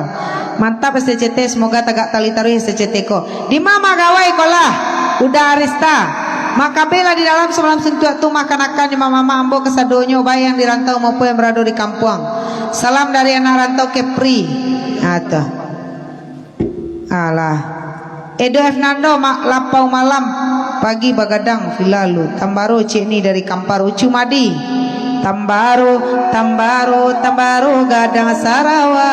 Mantap S C C T, semoga tagak tali taruih S C C T ko. Dima Magawai ko lah, udah Arista. Makabe lah di dalam samalam suntuak tu, makan-akan jo mamak ambo kasadonyo, baik yang di rantau maupun yang barado di kampuang. Salam dari anak rantau Kepri. Ah, tu. Alah. Edo F Nando, Mak Lapau Malam, Pagi Bagadang, Filalu, Tambaro, Cik Ni dari Kampar, Ucu Madi, Tambaro, Tambaro, Tambaro, Gadang Sarawa.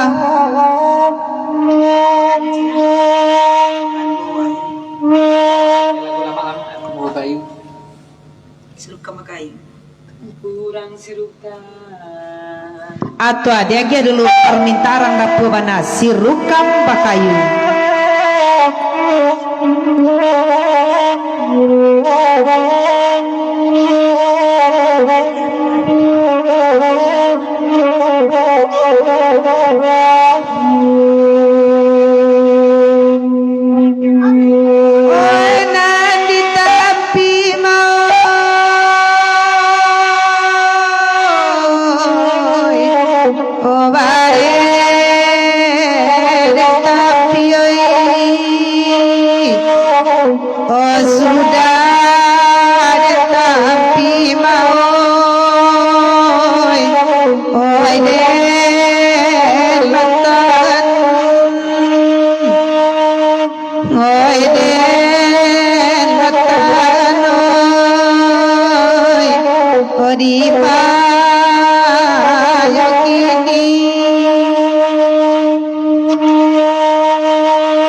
Atau diagiah dulu permintaan dapua bana, Sirukam Bakayu. Oi, nan di tapi mah, oi, oh, bae di tapi, oi. Oh, sudah di tapi mah, oi. Oi, den matan. Oi, den matan, oi. Oh, di payo kini.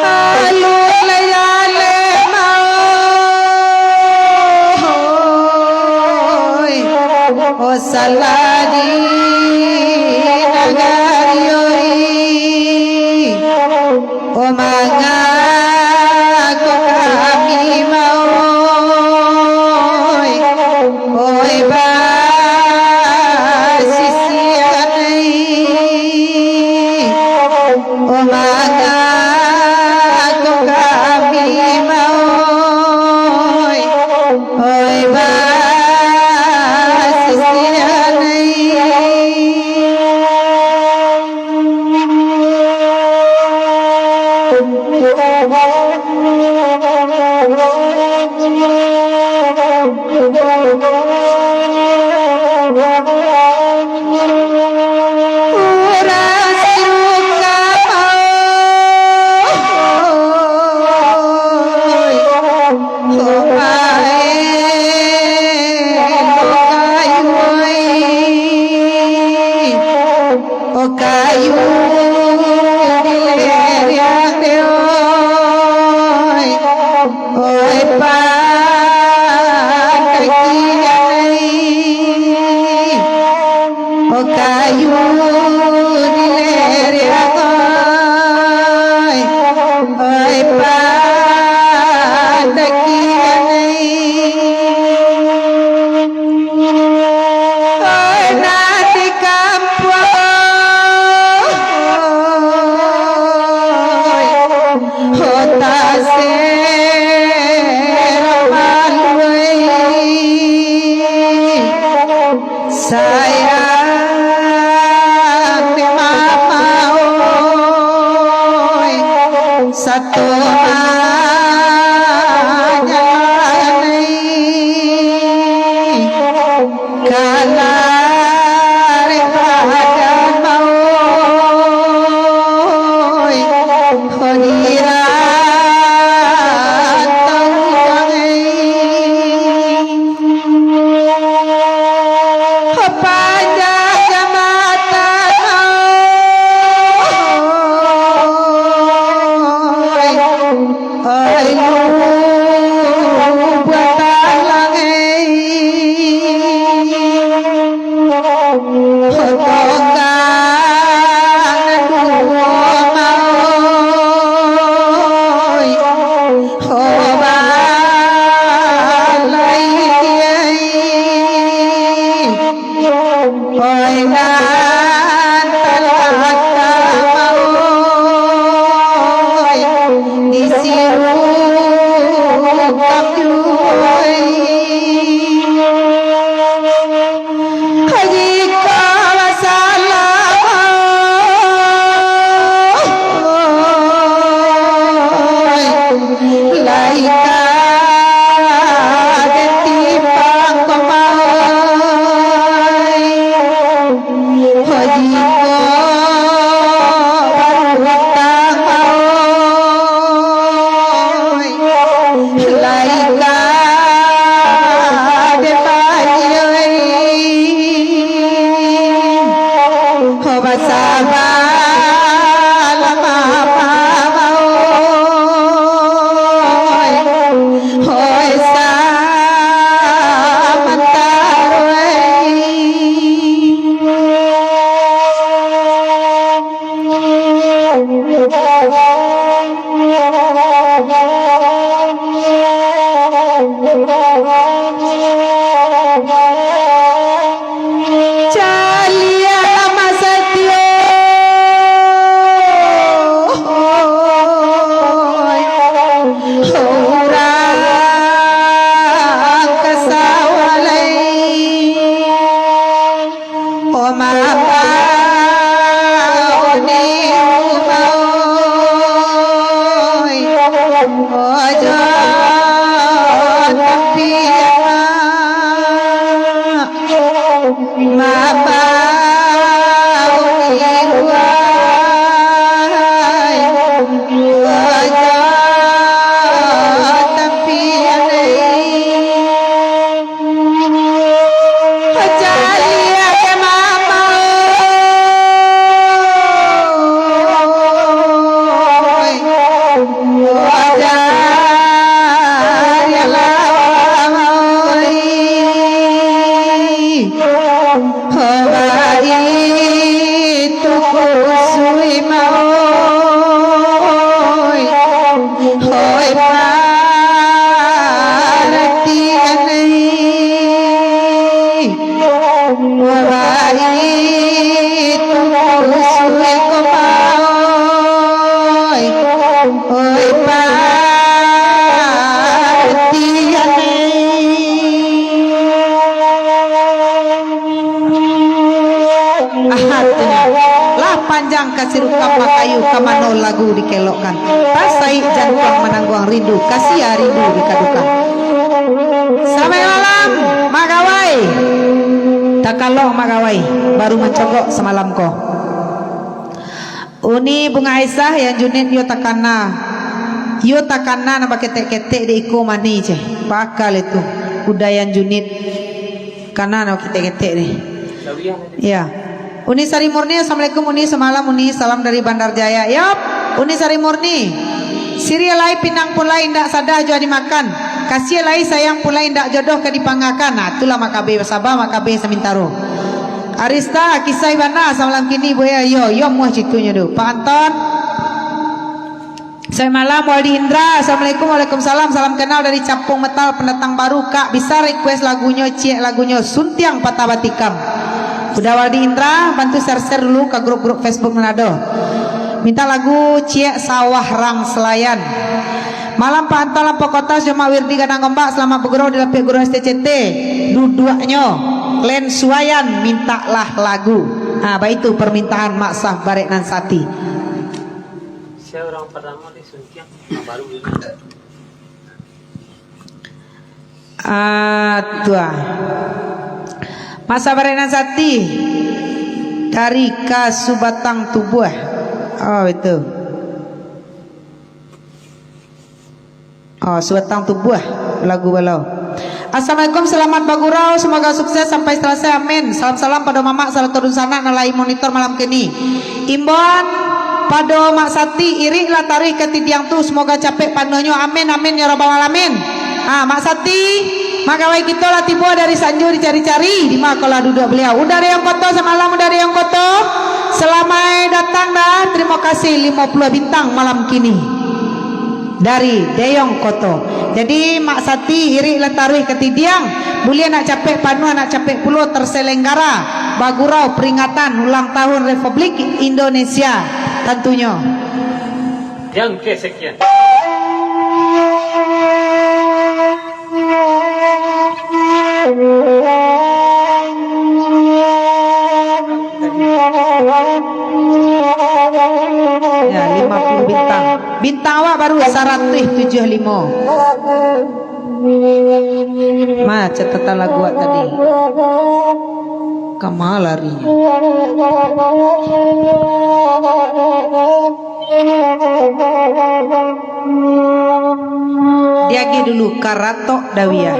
Alu layale mau, oi, oh, salah di nagari, oi. Oh, manga ko kami mau, oi, basisian, oi. Oh, manga ko kami mau, oi, basisian, oi. Urang Sirukam, oi, oi, oi, oi. Oh, kayu di leriang de, oi, oi, pakakian, oi. Oh, kayu di leriang, oi, oi, pakakian, oi. Oi, nan di kampuang, oi, oh, tasero malu, oi. Sayang di mama, oi. Sato manyanyi, kalah dek badan mah, oi, hadirat tangguang, oi. Mabau iruai, ojo tampian ai. Caliak ke mama, oi. Caliak lawang, oi. Baitu kusui mah, oi. Hoi paratian ai. Baitu kusui ko mah, oi. Hoi paratian ai. Aha, tu nyo. Lah panjang ka sirukam makayu, ka mano lagu dikelokkan. Pasaik jantuang manangguang rindu, ka sia rindu dikadukan. Samalam malam, Mak Gawai. Takalok Mak Gawai, baru mancogok samalam ko. Uni Bunga Aisyah, Yang Junid yo takana. Yo takana nan baketek-ketek dek iko mani ceh. Pakal itu. Udayan Junid. Kana nan baketek-ketek ni. Ya. Uni Sari Murni, assalamualaikum Uni, samalam Uni, salam dari Bandar Jaya. Yap, Uni Sari Murni. Siriah lai pinang pun lai indak sadah jua dimakan. Kasiah lai sayang pun lai indak jodoh ka dipangakan. Nah, itulah Mak Kabeh basaba, Mak Kabeh samintaro. Arista, kisah bana samalam kini, buya, yo, yo, muah citunyo tu. Pak Anton. Selamat malam, Waldi Indra. Assalamualaikum, waalaikumsalam. Salam kenal dari Capung Metal, pendatang baru. Kak, bisa request lagunyo, ciek lagunyo, Suntiang Patah Batikam. Udah Waldi Indra, bantu share-share dulu ka grup-grup Facebook nan ado. Minta lagu ciek Sawah Rang Selayan. Malam Pak Anton Lampau Kota, Joma Wirdi Gadang Gombak, selamat bagurau di Lapiak Gurau S T C T. Duduaknyo, Klen Suayan, mintalah lagu. Ha, baitu permintaan Mak Sah Barek Nan Sati. Sia urang partamo di Suntiang, nan baru ini. Ah, tu ah. Mak Sah Barek Nan Sati dari ka Subatang Tubuah. Oh, itu. Oh, Subatang Tubuah, lagu balau. Assalamualaikum, selamat bagurau, semoga sukses sampai selesai, amin. Salam-salam pado mamak sarato dunsanak nan lai monitor malam kini. Imbauan pado Mak Sati, irik lah taruih ka tidiang tu, semoga capek panuahnyo, amin, amin, ya rabbal alamin. Ha, Mak Sati, Mak Gawai kito lah tibo dari Sanju dicari-cari, di ma ko lah duduak baliau. Uda Deyong Koto, samalam Uda Deyong Koto, salamaik datang dah, terima kasih limo puluah bintang malam kini. Dari Deyong Koto. Jadi, Mak Sati irik lah taruih ka tidiang, buliah nak capek panuah, nak capek pulo terselenggara bagurau peringatan ulang tahun Republik Indonesia, tantunyo. Yang kesekian. Ya, lima puluh bintang. Bintang awak baru saratuih tujuah limo. Ma, catatan lagu awak tadi. Kama larinyo? Diagih dulu, Karatok Dawiah.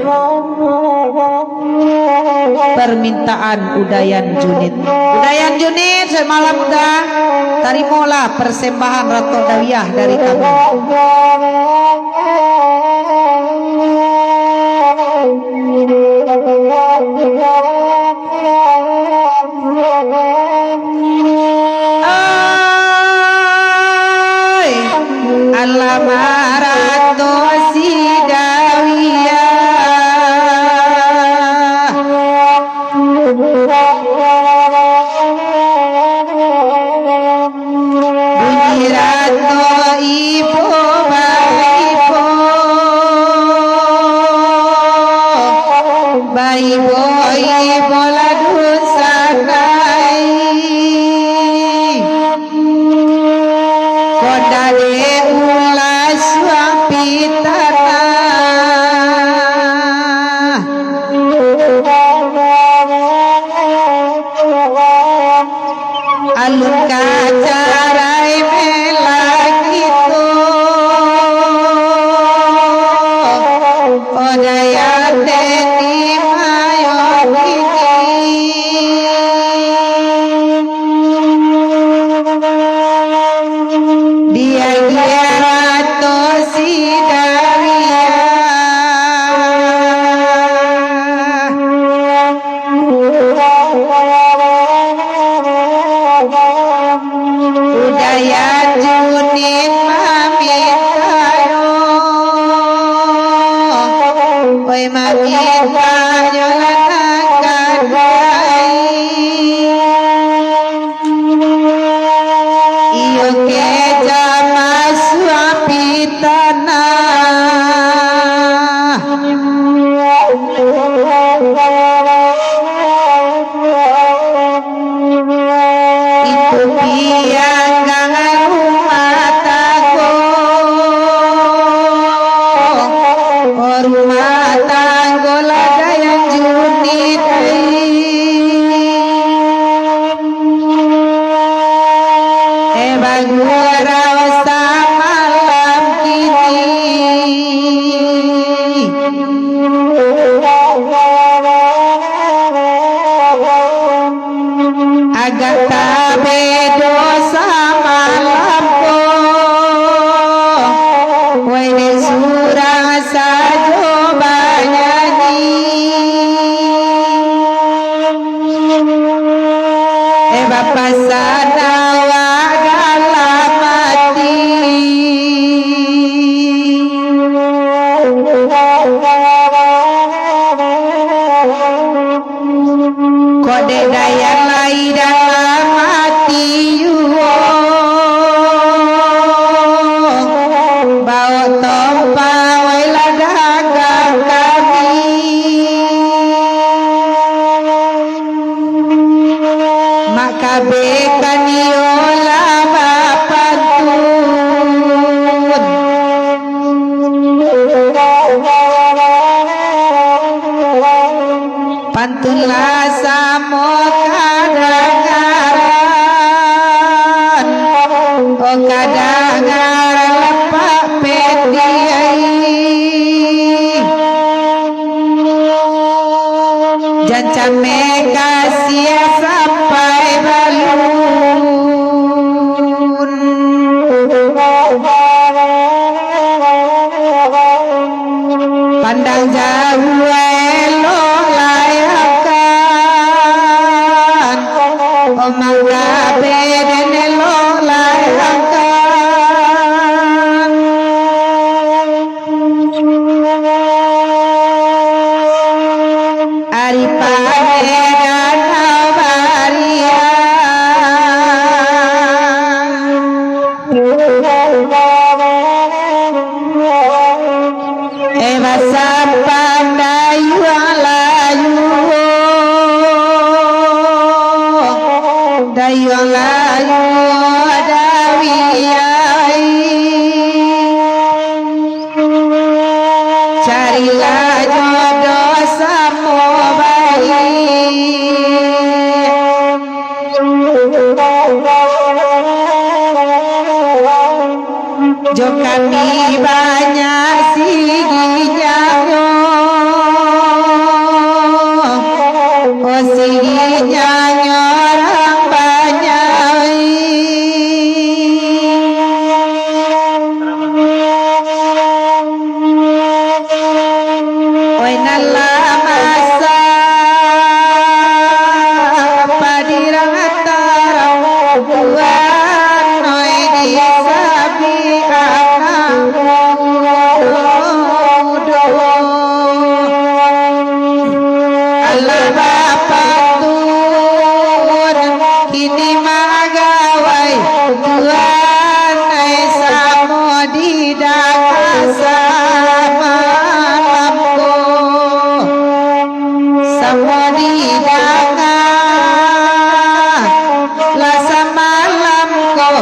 Permintaan Udayan Junid. Udayan Junid, selamat malam, Uda. Tarimolah persembahan Ratok Dawiah dari kami. Ai, alah marato si Dawiah. Bunyi rato ibo baibo, baibo-ibo lah dunsanak ai. Kok ndak dek ulah suang pitanah. Pasan awak dalam ati. Kok dek Dayan lai dalam ati juo, baok tompang wai lah dagang kami. Mak kabeh kan iyo lah bapantun. Pantun lah samo kadangaran, oh kadangaran lapak peti ai. Jan cameh kasiah sampai balun. Pandang jauah elok layangkan, omang kabeh den elok layangkan. Ari paneh danau bariang. Eh, basampan dayuang layua, dayuang layua dawiai. Carilah jodoh samo baiak. Jo kami banyak siginyaknyo, oh siginyaknyo urang banyak. Oi nan lah masak padirang tarang, oi di sabiak anak mudo-mudo. Alah bapantun kini magawai, Tuan ai samo didanga samalam ko, samo didanga lah samalam ko,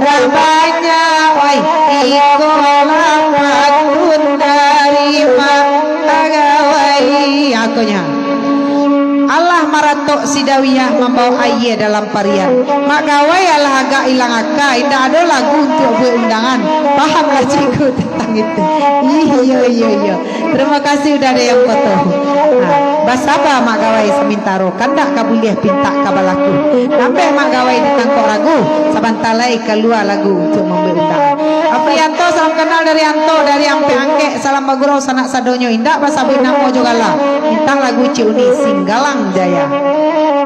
lah banyak oi iko lah pantun dari magawai. Akonyo. Alah maratok si Dawiyah mambawok aia dalam parian. Mak Gawai alah agak ilang aka, indak ado lagu untuak buek undangan. Pahamlah Cikgu tantang itu. Iyo, iyo, iyo. Tarimo kasih udah ado yang foto. Ha, basaba Mak Gawai samintaro, kandak ka buliah pintak ka balaku. Nambek Mak Gawai di tangkok lagu, sabanta lai kalua lagu untuak mambuek undangan. Afrianto, salam kenal dari Anto, dari Ampek Angkek, salam bagurau sanak sadonyo, indak basabuik namo jo gala. Bintang lagu Cik Uni, Singgalang Jaya.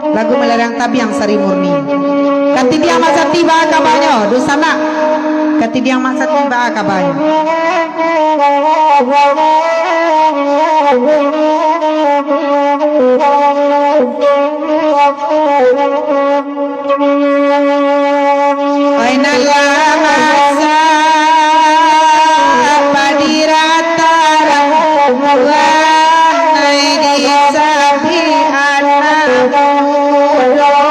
Lagu Melarang Tabiang Sari Murni. Katidiang Mak Sati, baa kabanyo? Dunsanak. Katidiang Mak Sati, baa kabanyo? Oi nan lah masak padirang tarang, oi di sabiak anak mudo-mudo.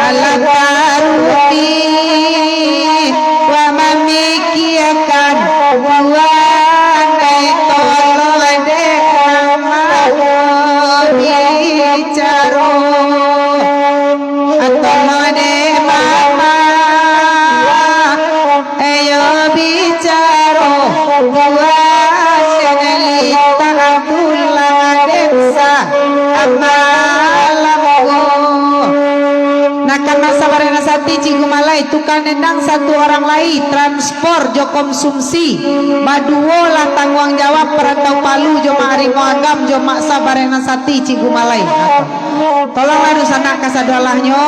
Alah taruti wa mamikiakan, buah dai tolong dek amah bicaro. Tolong dek mama, ayo bicaro, buah dek Lita Abdullah dek sa amalam ko. Nah, karano sabarang nan sati, Cikgu Malai, tukang nendang satu orang lai, transpor jo konsumsi, baduo lah tangguang jawab, parantau Palu jo Mak Arimo Agam jo Mak Sabareh nan sati, Cik Gumalai. Tolonglah dunsanak kasadoalahnyo.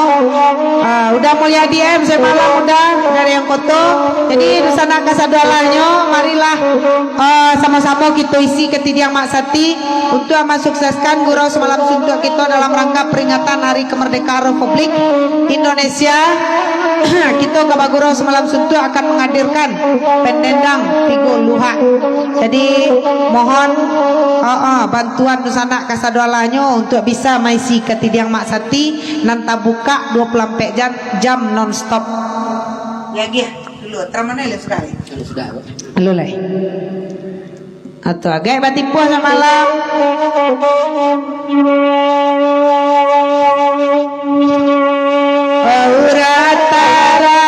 Ah, udah mulia D M semalam udah dari yang koto. Jadi dunsanak kasadoalahnyo, marilah, ah, samo-samo kito isi katidiang Mak Sati untuk mansukseskan gurau semalam suntuak kito dalam rangka peringatan Hari Kemerdekaan Republik Indonesia. Kito ka bagurau semalam suntuak akan menghadirkan pendendang Pigo Luhak. Jadi, mohon, ah, ah, bantuan dunsanak kasadoalahnyo untuk bisa maisi katidiang Mak Sati nan tabukak dua puluh ampek jam, jam non stop. Lagi dulu, teramanai lah sudah. Sudah, sudah. Halo, lai. Atau agak batipuah samalam. Auratara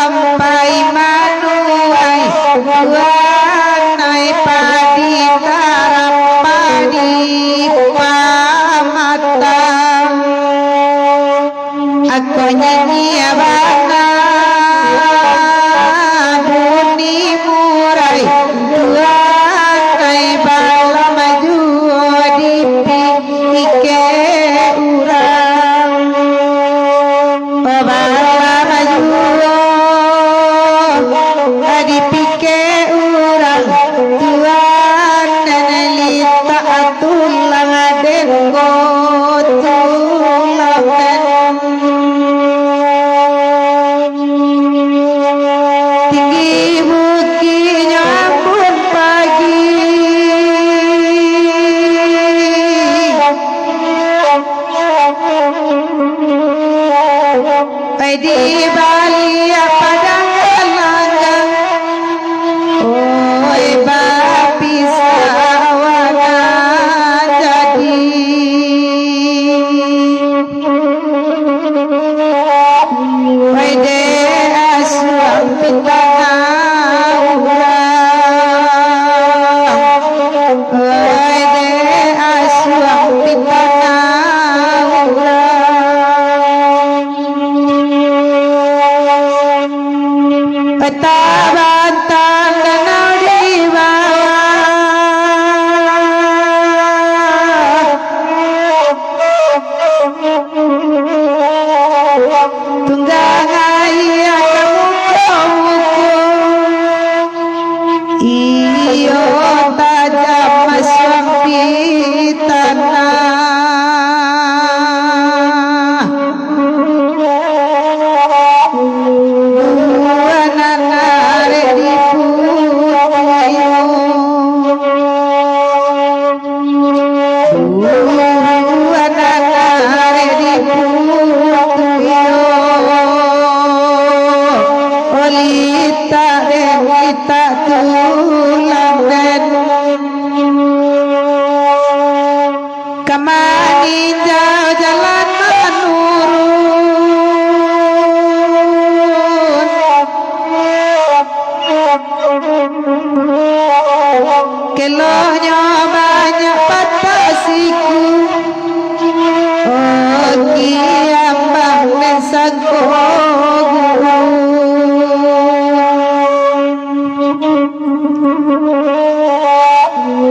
ampai manuai, tuanai padi tarapadi pamatang. Ako nyinyia bana buni murai, tuanai balam juo dipike urang. Balam juo dipike urang, tuan nan litak tulang den ko tulang den. Tinggi bukiknyo ambun pagi. Ai di baliak padang galanggang, oi, bapisah awak nan jadi. Oi, dek asuang pitana urang. Oi, dek asuang pitana urang. Tabantang danau di bawah. Tunggang aia ka muko-muko. Iyo tajam masuang pitana. Buah nan arek di putuih. Buah nan arek di putuih. Litak den, litak tulang den. Ka maninjau jalan manurun. Kelohnyo banyak patah siku. Oh, kiambang den sangko guru.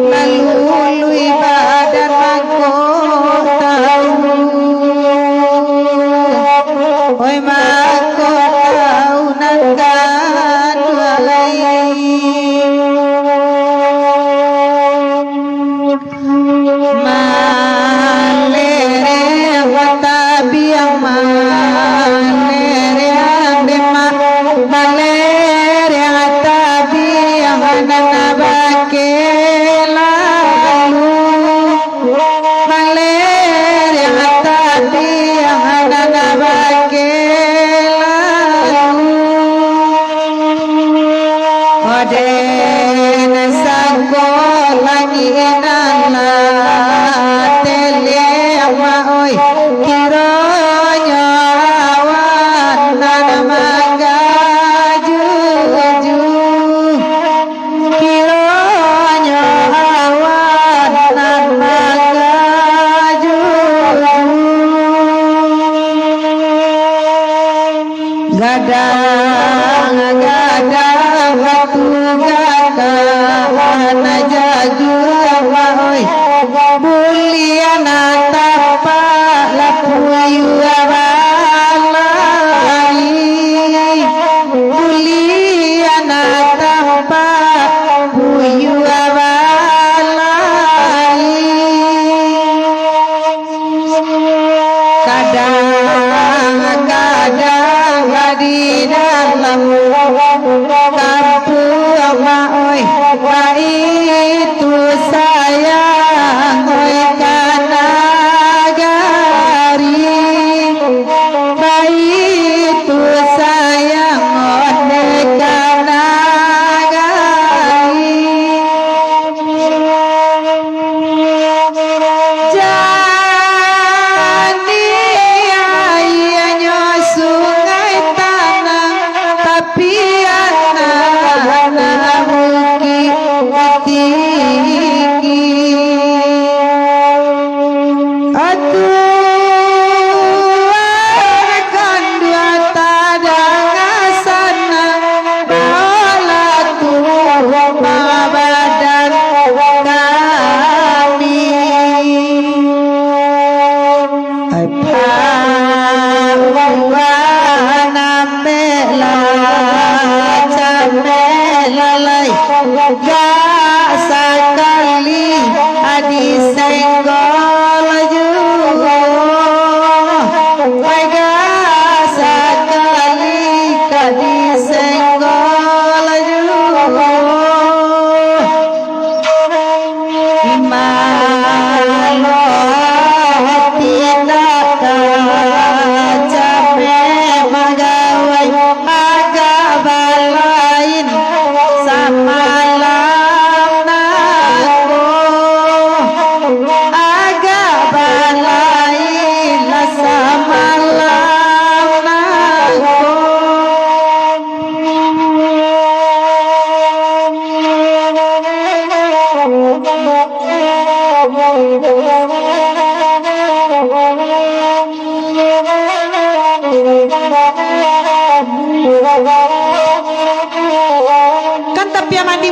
Lalului badan mangko tahu. Oi, mangko tahu nan kaduo lai. Malereng tabiang, malereng demak, malereng tabiang nan bakeh lalu, malereng tabiang nan bakeh lalu. Oden sangko langik nan lah telek, oi, kironyo awan nan manggajuju, kironyo awan nan manggajuju. Gadang-gadang batugakan, jaju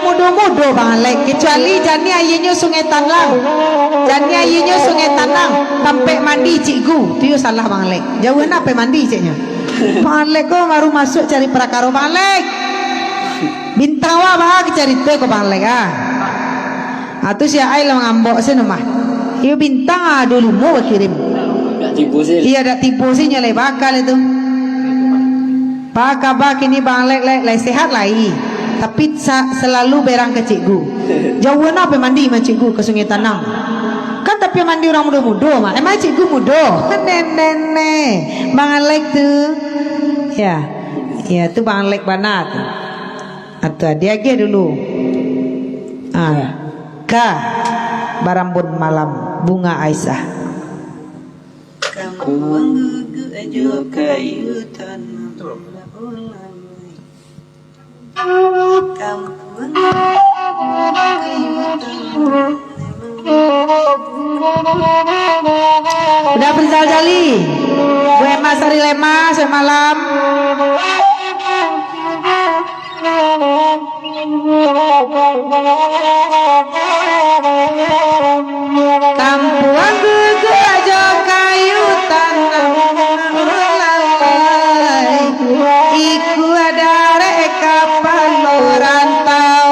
Mudo-mudo, Bang Alek, kecuali jani aianyo Sungai Tanang. Jani aianyo Sungai Tanang, tampek mandi cikgu. Tu yo salah, Bang Alek. Jauah na tampek mandi, ceknyo. Bang Alek ko baru masuak cari parakaro, Bang Alek. Bintang wa, bah, carito ko, Bang Alek, ah. Ah, tu si Ai lah mangambok sino mah. Iyo bintang, ah, duo limo bakirim. Dak tibo sih. Iyo, dak tibo sih nyo lai bakal itu. Apa kaba kini, Bang Alek, lai, lai sehat lai? Tapi sa-, salalu berang ka cikgu. Jauah na tampek mandi mah cikgu ka Sungai Tanang. Kan tampek mandi urang mudo-mudo mah. Emang cikgu mudo? Nenek-nenek. Bang Alek tu. Ya. Ya, tu Bang Alek bana tu. Atau diagiah dulu. Ah. Ka Barambun Malam, Bunga Aisyah. Kampuang guguak jo kayu tanam. Kampuang guguak jo kayu tanam. Uda Afrizal Jali, Bu Emma Sari Lema, selamat malam. Kampuang guguak jo kayu tanam, lalai. Ikua darek kapalo rantau.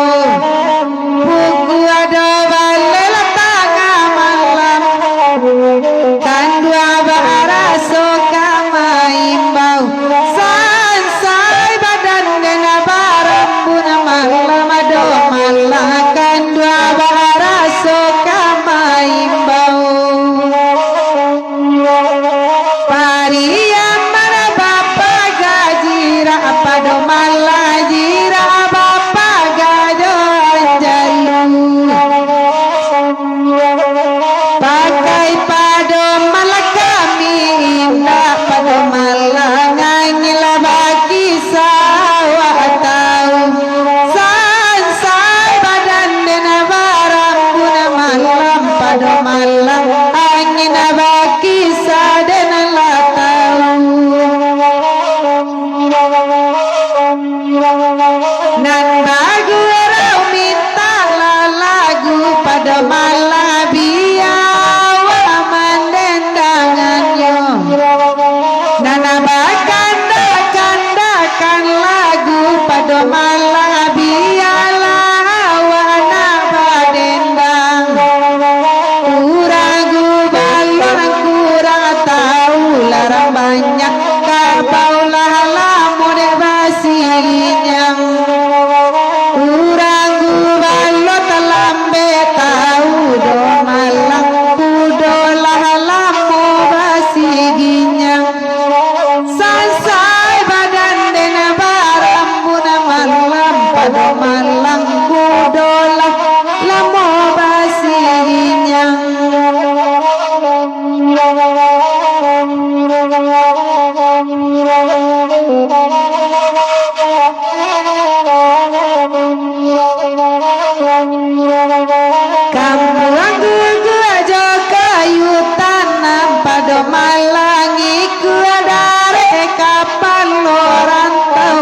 Pukua duo baleh lah tangah malam. Kandua baraso ka maimbau. Sansai badan den barambun malam, ado malam kandua baraso ka maimbau. Pariaman bapaga jirak, pado malah jirak bapaga jo anjalu. Pakai pado malah kami indak, pado malah angin lah bakisa awak tahu. Sansai badan den barambun malam, pado malah angin bakisa den lah tahu. Nan bagurau mintaklah lagu, pado malah bia awak mandendangannyo. Nan bakandak-kandakan lagu, pado malah bialah awak nak badendang. Urang gubalua nan kurang tahu, larang banyak kabau lah lamo dek basiginyang. Urang gubalua talambek tahu, do malang kudo lah lamo basiginyang. Sansai badan den barambun malam, pado malang kudo lah lamo basiginyang. Kampuang guguak jo kayu tanam, pado malang ikua darek kapalo rantau.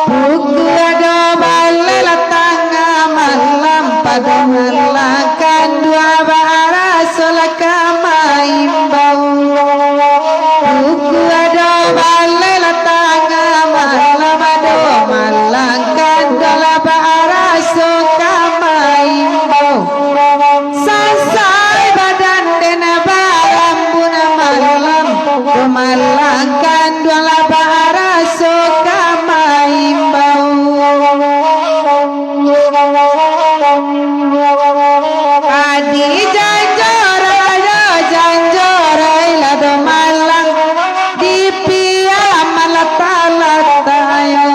Pukua duo baleh lah tangah malam, pado malang kandua baraso lah ka maimbau. Pukua duo baleh lah tangah malam, pado malang kandua lah baraso ka maimbau. Sansai badan den barambun malam, pado malang kandua lah baraso ka maimbau. Adi janjorai, ayo janjorai lah do malang, di piaman lah talatak yo.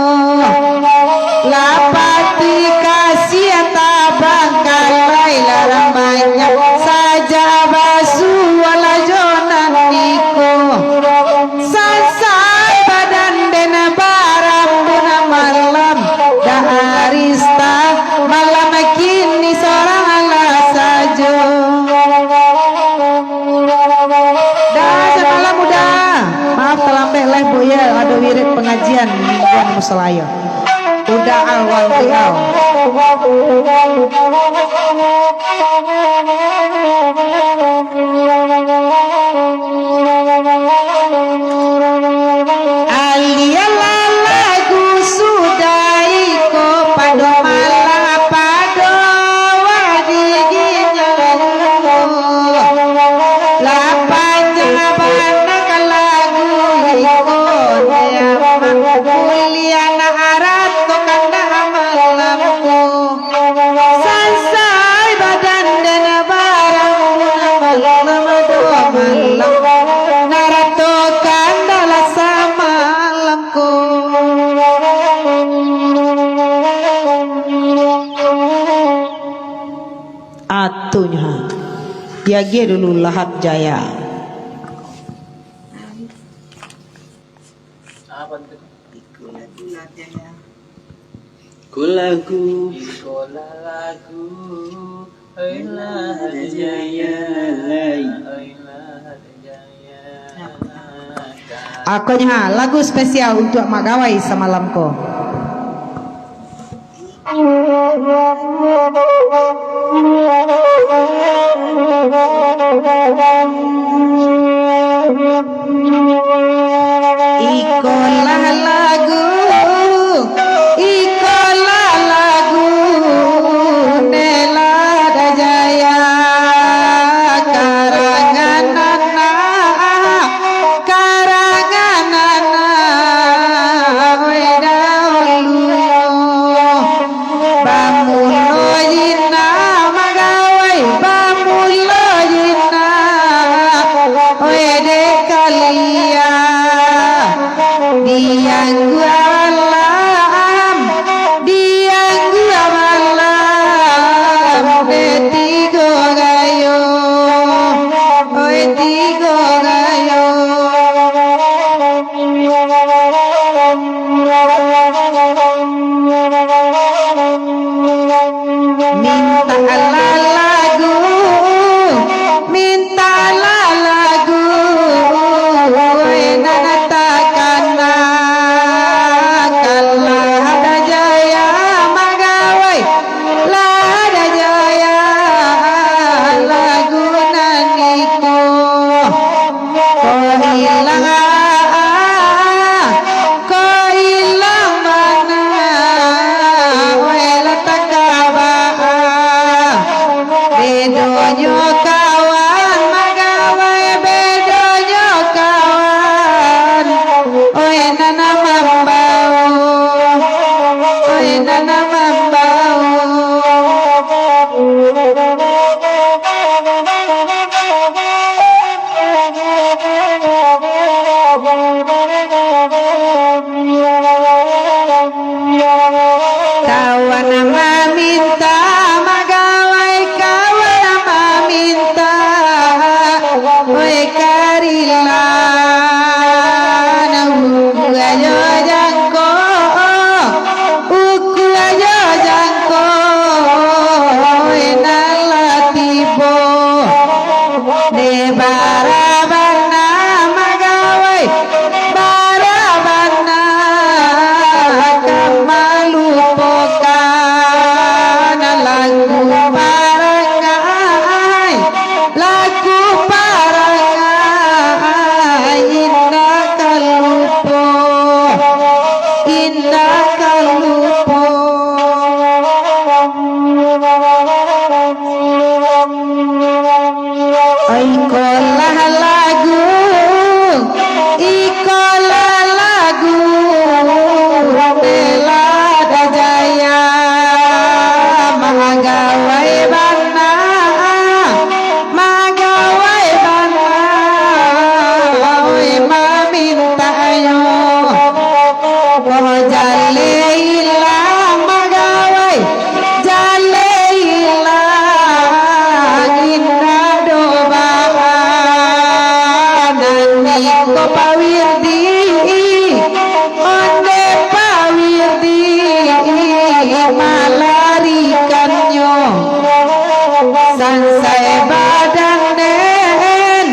Lah pati kasiah tabangkalai, larang banyak sajak basuo lah jo nan iko. Sansai badan den barambun malam, dak arista malam kini sorang lah sajo. Dah, samalam udah. Maaf talambek live, Bu, ya. Ado wirid pangajian mingguan musala yo. Da'awal li'au. Alialah lagu sudah iko pado malah pado wadiginya. Lah panjang bana ka lagu iko, kuliah nak arato kandak malam ko. Sansai badan den barang pun malam do malam, narato kandak lah samalam ko. Atunyo, ha. Diagiah dulu Lahad Jaya. Iko lagu. Iko lagu. Oi Lahad Jaya. Oi Lahad Jaya. Akonyo, ha, lagu spesial untuak Mak Gawai samalam ko. Ikolah lagu, ikolah lagu Nela Dajaya, karangan anak Karangan anak wai dahulu. Bamulo jinak magawai, bamulo jinak wai dek kalian. Dianggu alam, dianggu alam, dek tigo gayo. Oi tigo gayo. Mintaklah lagu, mintaklah lagu, oi nan takana. Kalah Dajaya magawai, Lahad Jaya lagu nan iko. Ko ilang, ko ilang bana, wai lah takabaa. Bedonyo kawan magawai, bedonyo kawan. Oi nan mambao, oi nan mambao. Kawan maminta magawai, kawan maminta, oi karilaan, uku ajo jangko, uku ajo jangko, oi nan lah tibo. Dek bara bana magawai, bara bana ka malupokan lagu parangai, lagu parangai indak ka lupo, indak ka lupo. Ikolah lagu, ikolah lagu Nela Dajaya, magawai bana, magawai bana, oi mamintayo. Ko jaleh ilang magawai, jaleh ilang indak do baa. Nan iko Pak Wirdi, ondeh Pak Wirdi malarikannyo. Sansai badan den,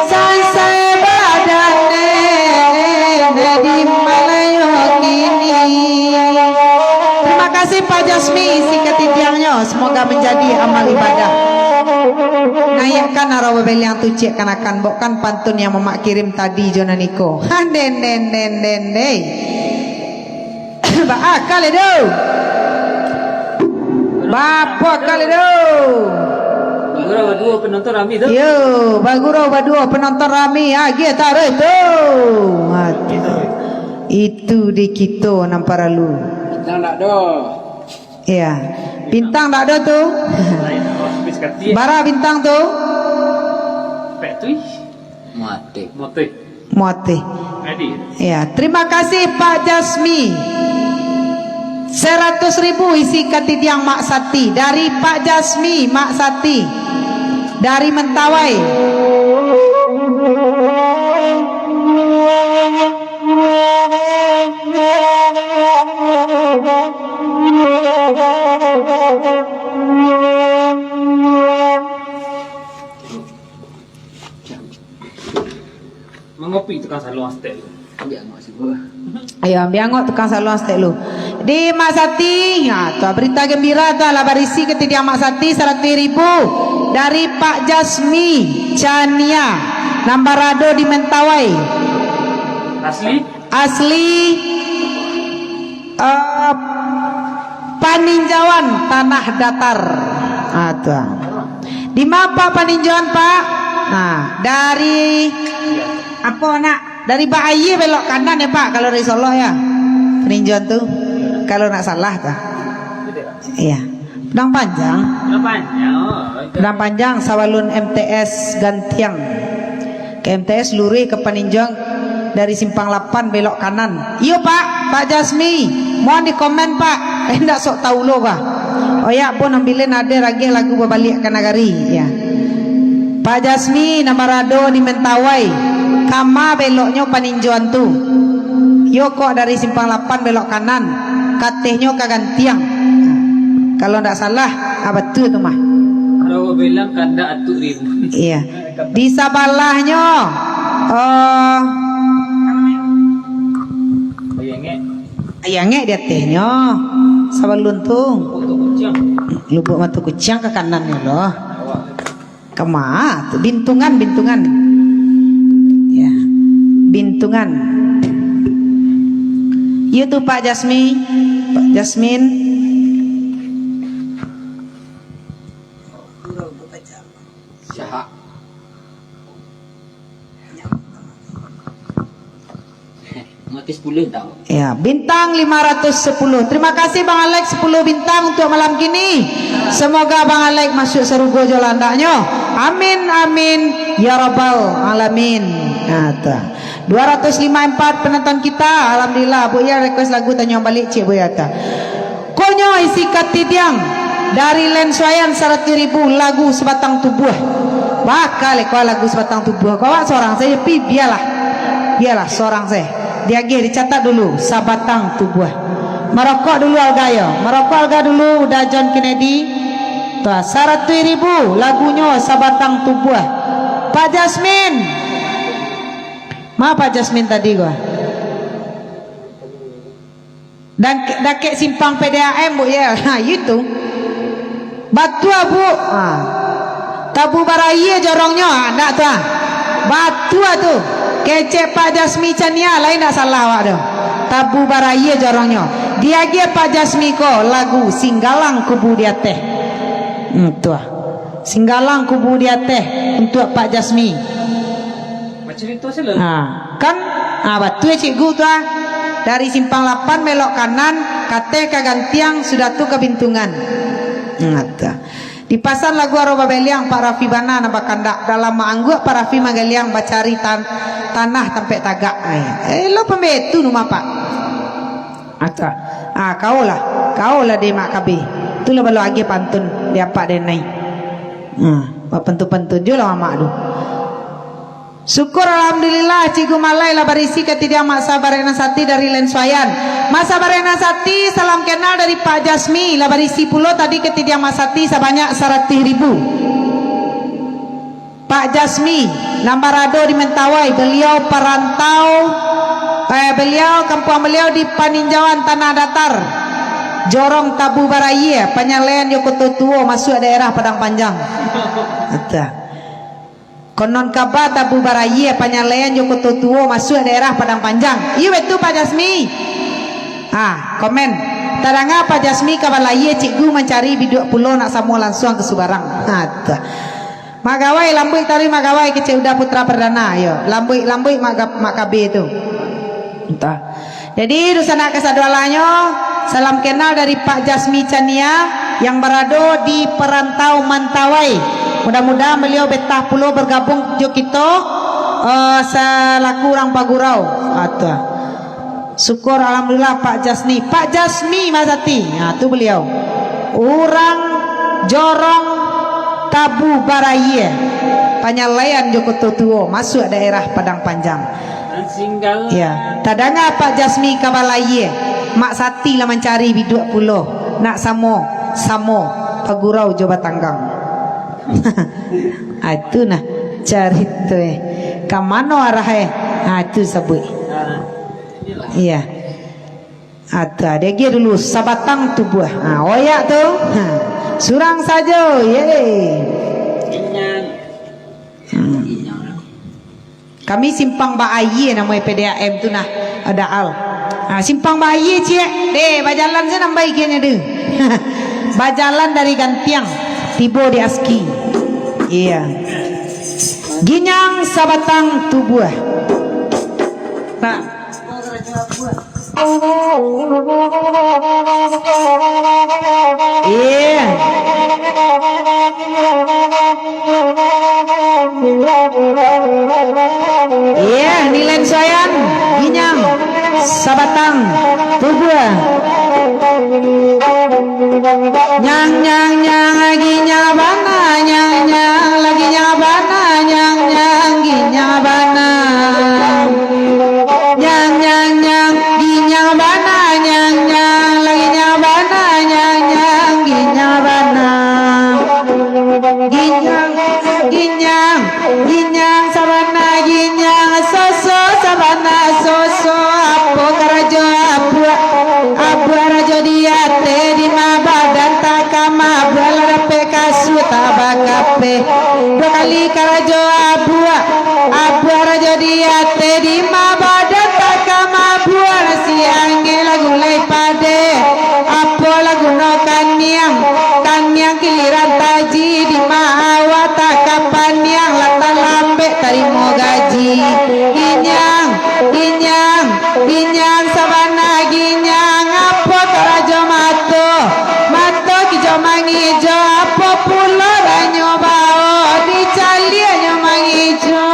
sansai badan den di Malayo kini. Manjadi amal ibadah. Naiakkan arwah babaliang tu ciek kanakan, bokkan pantun yang mamak kirim tadi jo nan iko. Han den den den den dei. Ba akal itu. Bapo akal itu. Bagurau baduo penonton rami tu. Yo, bagurau baduo penonton rami, agiah taruih tu. Aduh. Itu di kito nan paralu. Bintang ndak do. Iya. Bintang ndak do tu. Lain, oh, habis kati. Bara bintang tu? Pek tu ih. Muateh. Muateh. Muateh. Adi. Iya. Terima kasih Pak Jasmi. Seratus ribu isi katidiang Mak Sati. Dari Pak Jasmi, Mak Sati. Dari Mentawai. Mangopi tukang saluang setek tu. Ambiak angok sibuah. Ayo, ambiak angok tukang saluang setek lu. Di Mak Sati, ha, tu berita gembira tu lah, barisi katidiang Mak Sati saratus ribu dari Pak Jasmi Chania, nan barado di Mentawai. Asli? Asli, eh, Paninjauan Tanah Datar. Ah, tu. Di ma, Pak, paninjauan, Pak? Nah, dari, apo, nak? Dari Bak Aia belok kanan ya, Pak, kalau dari Solok ya. Paninjauan tu, kalau ndak salah tu. Iya. Padang Panjang. Padang Panjang, oh. Padang Panjang, sabalun M T S Gantiang. Ka M T S luruih ka Paninjauan dari simpang lapan belok kanan. Iyo, Pak, Pak Jasmi. Mohon di komen, Pak. Eh, ndak sok tahu lo, bah. Oyak pun ambilin ade rageh lagu babaliak ka nagari. Ya. Pak Jasmi, nan barado di Mentawai. Kama beloknyo Paninjauan tu. Iyo kok dari simpang lapan belok kanan. Katehnyo ka Gantiang. Kalau ndak salah, ah, batua tu mah. Kalau bilang kandak atuk ribu. Iya. Di sabalahnyo, eh, Ayangek. Ayangek di atehnyo. Sabalun tu. Mata kuciang. Lubuak Mata Kuciang ka kanannyo lo. Awak. Kama tu? Bintungan, Bintungan. Ya. Bintungan. Iyo tu Pak Jasmi, Pak Jasmin. Sahak. Mati sepuluh tau. Ya, bintang lima ratus sepuluh. Terima kasih Bang Alex, sepuluh bintang untuk malam kini. Semoga Bang Alex masuk sarugo jo landaknyo. Amin, amin, ya rabbal alamin. Nah, tu. Dua ratus lima empat penonton kita. Alhamdulillah, Buya request lagu Tanjung Balik, cik Buya tu. Konyo isi katidiang dari Lensuaian saratus ribu lagu Sabatang Tubuah. Bakal ko lagu Sabatang Tubuah. Ko awak sorang sajo, pi, bialah. Bialah, sorang sajo. Diagiah, dicatat dulu, Sabatang Tubuah. Marokok dulu Alga yo. Marokok Alga dulu, udah John Kennedy. Tuh, saratus ribu lagunyo Sabatang Tubuah. Pak Jasmin. Ma Pak Jasmin tadi ko? Dan dakek simpang P D A M, Bu, ya. Ha, itu. Batua, Bu. Ha. Tabu barayie jorongnyo, ha, ndak tu, ha. Batua tu. Kecek Pak Jasmi Chania, lain ndak salah awak tu. Tabu barayie jorongnyo. Diagiah Pak Jasmi ko lagu Singgalang Kubu di Ateh. Hmm, tu, ha. Singgalang Kubu di Ateh untuk Pak Jasmi. Bacarito sajo lah. Ha, kan? Ha, batua cikgu tu, ah. Dari simpang lapan belok kanan, kateh ka Gantiang, sudah tu ka Bintungan. Nah, tu. Dipasan lagu Arwah Babaliang, Pak Rafi bana nan bakandak. Dalam maangguak Pak Rafi manggaliang, bacari tan-, tanah tampek tagak. Ai, eh, lo pambetu numa, Pak. Acak. Ah, kau lah. Kau lah, Dek Mak Kabeh. Tu lah balo agiah pantun di apak denai. Hmm, bapantun-pantun juo lah mamak tu. Syukur alhamdulillah, Cikgu Malai lah barisi katidiang Mak Sabarek Nan Sati dari Lensuaian. Mak Sabarek Nan Sati, salam kenal dari Pak Jasmi, lah barisi pulo tadi katidiang Mak Sati sabanyak saratuih ribu. Pak Jasmi, nan barado di Mentawai, beliau parantau, eh, beliau, kampuang beliau di Paninjauan Tanah Datar. Jorong Tabu Barayie, panyalaian jo Koto Tuo, masuak daerah Padang Panjang. Ato. Konon kaba Tabu Barayie, panyalaian jo Koto Tuo, masuak daerah Padang Panjang. Iyo betul, Pak Jasmi. Ah, komen. Tadanga Pak Jasmi ka balayie, cikgu mancari biduak pulo, nak samo lansuang ka Subarang. Ato. Mak Gawai, lambuik taruih Mak Gawai, kecek Uda Putra Perdana, yo. Lambuik-lambuik Mak Ga-, Mak Kabe tu. Entah. Jadi, dunsanak kasadoalahnyo, salam kenal dari Pak Jasmi Chania yang barado di Perantau Mantawai. Mudah-mudahan baliau betah pulo bergabung jo kito, eh, salaku urang pagurau. Ato. Syukur, alhamdulillah, Pak Jasmi. Pak Jasmi Masati. Ha, tu baliau. Urang Jorong Tabu Barayie. Panyalaian jo Koto Tuo, masuak daerah Padang Panjang. Ya, tadanga Pak Jasmi ka balayie. Mak Sati lah mancari biduak pulo. Nak samo, samo, pagurau jo batanggang. Ah, itu nah carito, eh. Ka mano arah, eh? Ah, itu sabuik. Iya. Ato, diagiah dulu, sabatang tubuah. Ha, oyak tu. Ha. Surang sajo, ye. Hmm. Kami Simpang Baayie, namo P D A M tu nah, ada al. Ha, Simpang Baayie, ciek. Deh, bajalan sajo nambai kianyo tu. Bajalan dari Gantiang, tibo di Aski. Iya. Ginyang sabatang tubuah. Nah. Iya. Iya, Nilen Soyan, ginyang sabatang tubuah. Nyang, nyang, nyang, ginyang bana, nyang, nyang, lagi nyang bana, nyang, nyang, ginyang bana. Nyang, nyang, nyang, ginyang bana, nyang, nyang, lagi nyang bana, nyang, nyang, ginyang bana. Ginyang, ginyang, ginyang sabana, ginyang soso sabana, soso. Apo karajo abuak? Abuak rajo di ateh, di ma badan takam, abuak lah dapek kasua tabakape. Duo kali karajo abuak, abuak rajo di ateh, di ma badan takam, abuak nasi angin lah gulai padeh. Apo lah guno kaniang? Kaniang kiliran taji, di ma awak takam paniang, lah talambek tarimo gaji. Ginyang, ginyang, ginyang sabana ginyang, apo karajo mato? Mato kijo mangijo, apo pulo danyo bao, dicaliaknyo mangijo.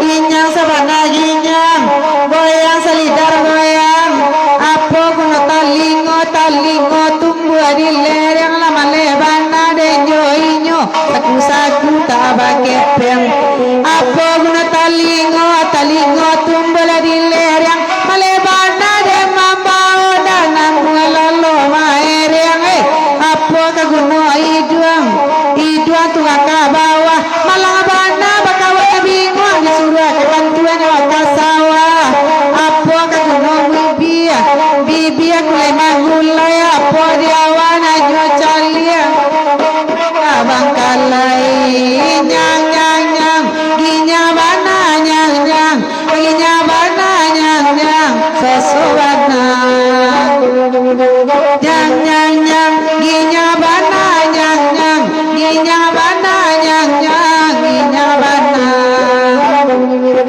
Ginyang sabana ginyang, goyang salidar goyang, apo guno talingo? Talingo tumbuah di lereng, lah maleh bana den jo inyo. Saku-saku tabakepeng. Apo guno talingo? Talingo tumbuah lah di lereng, maleh bana den mambao, dan namuah lalo maereng. Eh, apo ka guno iduang? Iduang tu ka bawah, malang bana bakawan binguang, disuruah ka kantuanyo ka sawah. Apo ka guno bibia? Bibia kulai manggulai, apo di awan anyo caliak. Abang kalai, nyang, nyang, nyang, ginyang bana, nyang, nyang, ginyang bana, nyang, nyang, soso bana. Nyang, nyang, nyang, ginyang bana, nyang, nyang, ginyang bana, nyang, nyang, ginyang bana.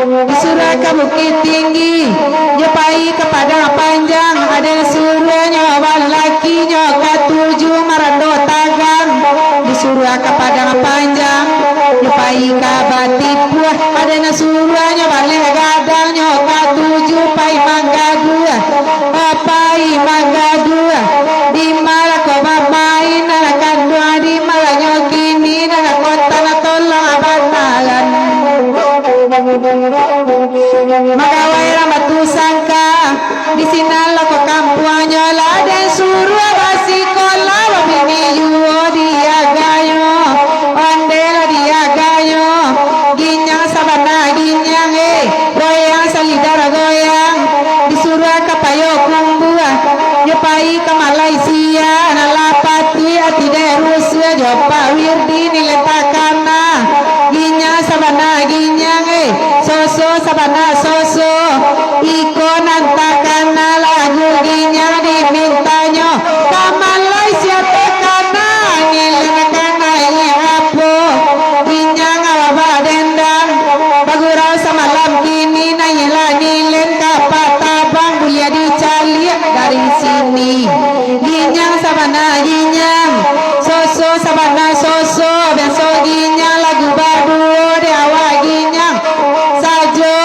Disuruah ka Bukittinggi, nyo pai ka Padang Panjang, aden suruahnyo balakinyo katuju marando tagang. Disuruah ka Padang Panjang, nyo pai ka Batipuah, aden suruahnyo baleh gadang, nyo katuju pai manggaduah, pai manggaduah. Di ma lah ko bamain, anak kanduang, di ma lah nyo kini, anak kota, nak tolong abang malam. Magawai urang Batu Sangka, di sinan lah ko kampuangnyo, lah den suruah basikolah, babini juo diaganyo, onde lah diaganyo, ginyang sabana ginyang, eh, goyang salidar goyang, disuruah ka Payokumbuah, nyo pai ka Malaysia. Ini letakkanlah, ginyang sabana ginyang, eh, soso sabana soso. Iko nan takana lagu ginyang dimintanyo. Ka Malaysia takana, ngilen kana apo. Ginyang awak badendang, bagurau samalam kini, naiaklah ngilen kapal tabang, buliah dicaliak dari sini. Ginyang sabana ginyang, soso sabana soso, biaso ginyang lagu baduo dek awak ginyang sajo.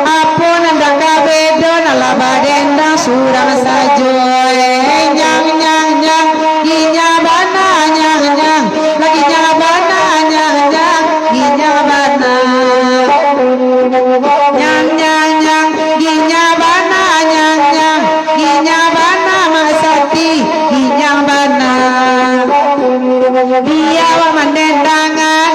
Apo nan dak ka bedo, nan lah badendang surang sajo. Eh, nyang, nyang, nyang, ginyang bana, nyang, nyang, lagi nyang bana, nyang, nyang, ginyang bana. Nyang, nyang, nyang, ginyang bana, nyang, nyang, ginyang bana, Mak Sati, ginyang bana. Bia awak mandendangan,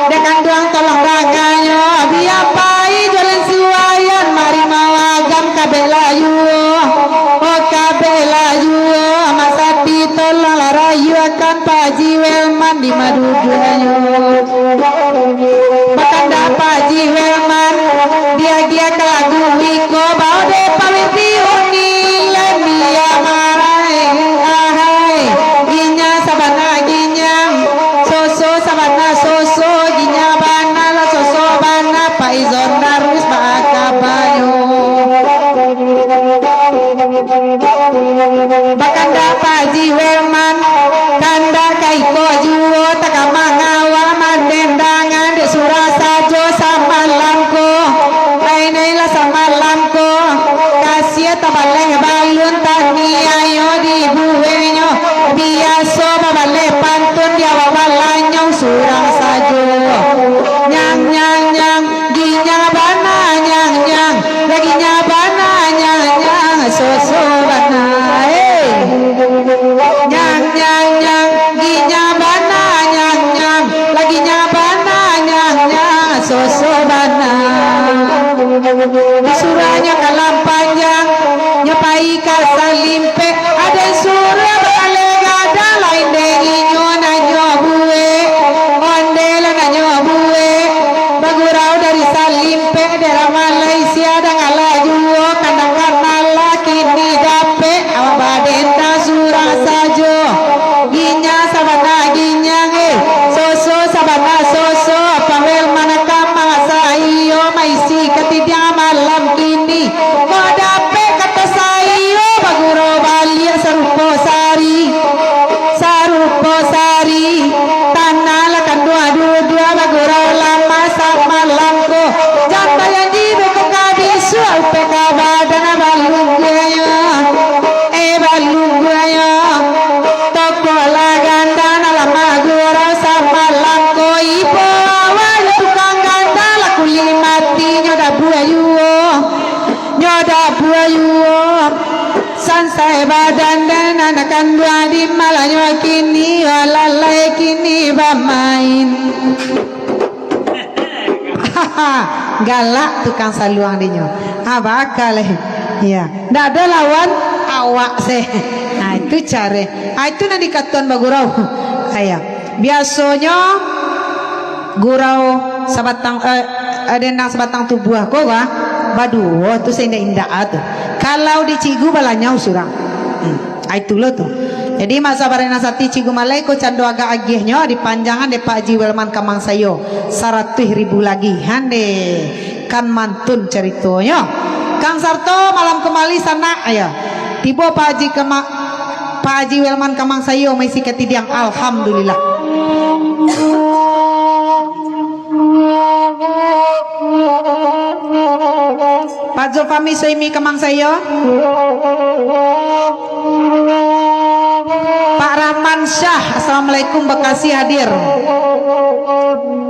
dek kanduang tolong danganyo, bia pai jualan suaian, mari mawagam kabek layua. Oh, kabek layua, Mak Sati tolonglah rayuakan Pak Haji Welman di maduduanyo. Bakandak Pak Haji Welman, diagiah ka lagu iko, bao dek Pak Wirdi Uni, len dia marai, ahai. Ginyang sabana ginyang, soso sabana soso, ginyang bana lah soso bana, Pak Izon Darwis bakabanyo. Bakandak Pak Haji Welman, kandak ka iko juo, takah mangawa mandendangan dek surang sajo samalam ko. Ai nailah samalam ko, kasiah tabaleh balun taniayo dibueknyo. Biaso babaleh pantun di awak balanyong surang sajo. Nyang, nyang, nyang. Ginyang bana nyang nyang, lagi nyang bana nyang nyang, soso bana, eh. Nyang nyang nyang, ginyang bana nyang nyang, lagi nyang bana nyang nyang, soso bana. Disuruahnyo kalam panjang, nyo pai ka Salimpek. Aden surang bakaleh gadang, lain dek inyo nanyo buek, onde lah nanyo buek. Bagurau dari Salimpek, daerah Malaysia, dangalah juo, kandak-kandak lah kini dapek. Awak badendang surang sajo. Ginyang sabana ginyang, eh. Soso sabana soso. Pawel manakam mangasa iyo, maisi katidiang malam kini. Kok dapek kato saiyo, bagurau baliak sarupo sari, sarupo sari. Tanah lah kanduang dudua, bagurau lama samalam ko. Jantai anji beko ka bisuak, upek ka badan balungguanyo, eh, balungguanyo. Toko lah gandang, alah bagurau samalam ko. Ibo awak tukang gandang, lah kulik mati nyo dah buah juo. Nyo dah buah juo, sansai badan dan anak kanduang di malanyo kini, alalai kini bamain. Galak tukang saluang dinyo. Ha, bakal, eh. Iya. Ndak ado lawan awak se. Ha, itu care. Ha, itu nan dikatoan bagurau. Ha, iya. Biasonyo gurau sabatang, eh, eh, dendang sabatang tubuah ko, bah. Baduo tu se indak-indak ah tu. Kalau di Cikgu balanyau surang. Hmm. Ah, itulah tu. Jadi, Mak Sabarina Sati Cikgu Malai ko cando agak agiahnyo dipanjangan dek Pak Haji Welman Kamang Sayo, saratuih ribu lagi. Hande, kan mantun caritonyo. Kang Sarto malam kamari sanak, ya. Tibo Pak Haji Kama-, Pak Haji Welman Kamang Sayo maisi katidiang. Alhamdulillah. Pak Zulfami Soimi Kamang Sayo. Pak Rahman Syah, Assalamualaikum, Bekasi hadir.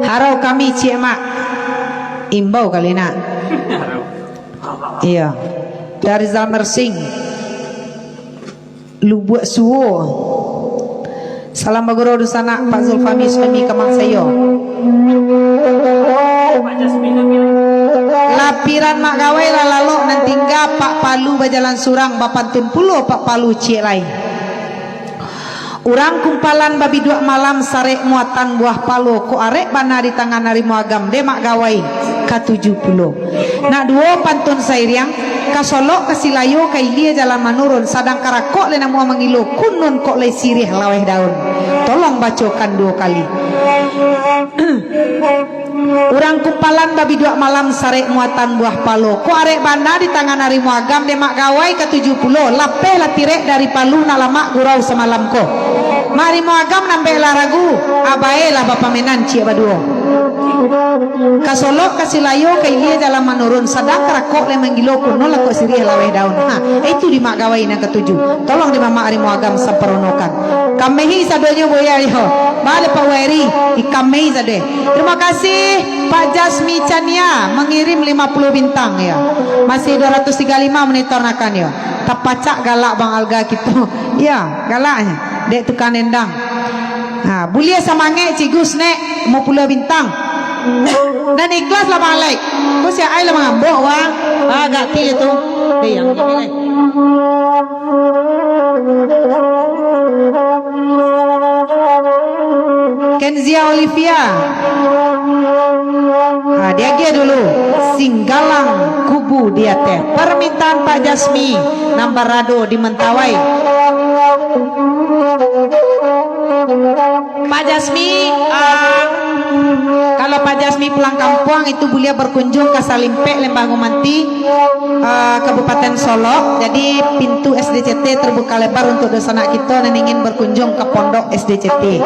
Harau kami, Ciek Mak. Imbau kali nak. Iya. Dari Zamersing. Lubuak Suo. Salam bagurau dunsanak, Pak Zulfami Suhaimi Kamang Sayo. Lapiran Mak Gawai lah lalok nan tingga, Pak Palu bajalan surang, bapantun pulo Pak Palu ciek lai. Urang kumpalan babiduak malam, sarek muatan buah palo, kok arek bana di tangan ari muagam, dek mak gawai katuju pulo. Nak duo pantun sairiang, ka solok ka silayo, ka ilia jalan manurun, sadang karakok lai namuah mangilo, kunun kok lai siriah laweh daun. Tolong bacokan duo kali. Urang kumpalan babiduak malam, sarek muatan buah palo. Kok arek bana di tangan ari muagam, dek mak gawai katuju pulo, lapeh lah tirek dari palu, nak lamak gurau samalam ko. Mak ari muagam nambek lah ragu, abae lah bapamenan ciek baduo. Ka solok ka silayo, ka ilia jalan manurun, sadang karakok lai manggilo, kunun lah kok siriah laweh daun. Ha, itu di mak gawai nan katuju. Tolong di mamak ari muagam samparonokan. Kamehi sadonyo buya yo. Bale Pak Wairi, di kamehi sade. Terima kasih, Pak Jasmi Chania mengirim lima puluh bintang, ya. Masih dua ratus tiga lima monitor nakan, ya. Tapacak galak Bang Alga kito. Ya, galaknyo. Dek tukang dendang. Ha, buliah samangek Cigus nek, lima puluh bintang. Dan ikhlas lah Bang Alek. Ko si Ai lah mangambok, wah. Agak ti tu. Eh, yang ini, eh. Kenzia Olivia. Ha, diagiah dulu. Singgalang kubu di ateh. Permintaan Pak Jasmi, nan barado di Mentawai. Pak Jasmi, ah, kalau Pak Jasmi pulang kampuang, itu buliah berkunjung ka Salimpek, Lembah Gumanti, ah, Kabupaten Solok. Jadi, pintu S D C T terbuka lebar untuk dunsanak kito nan ingin berkunjung ka pondok S D C T.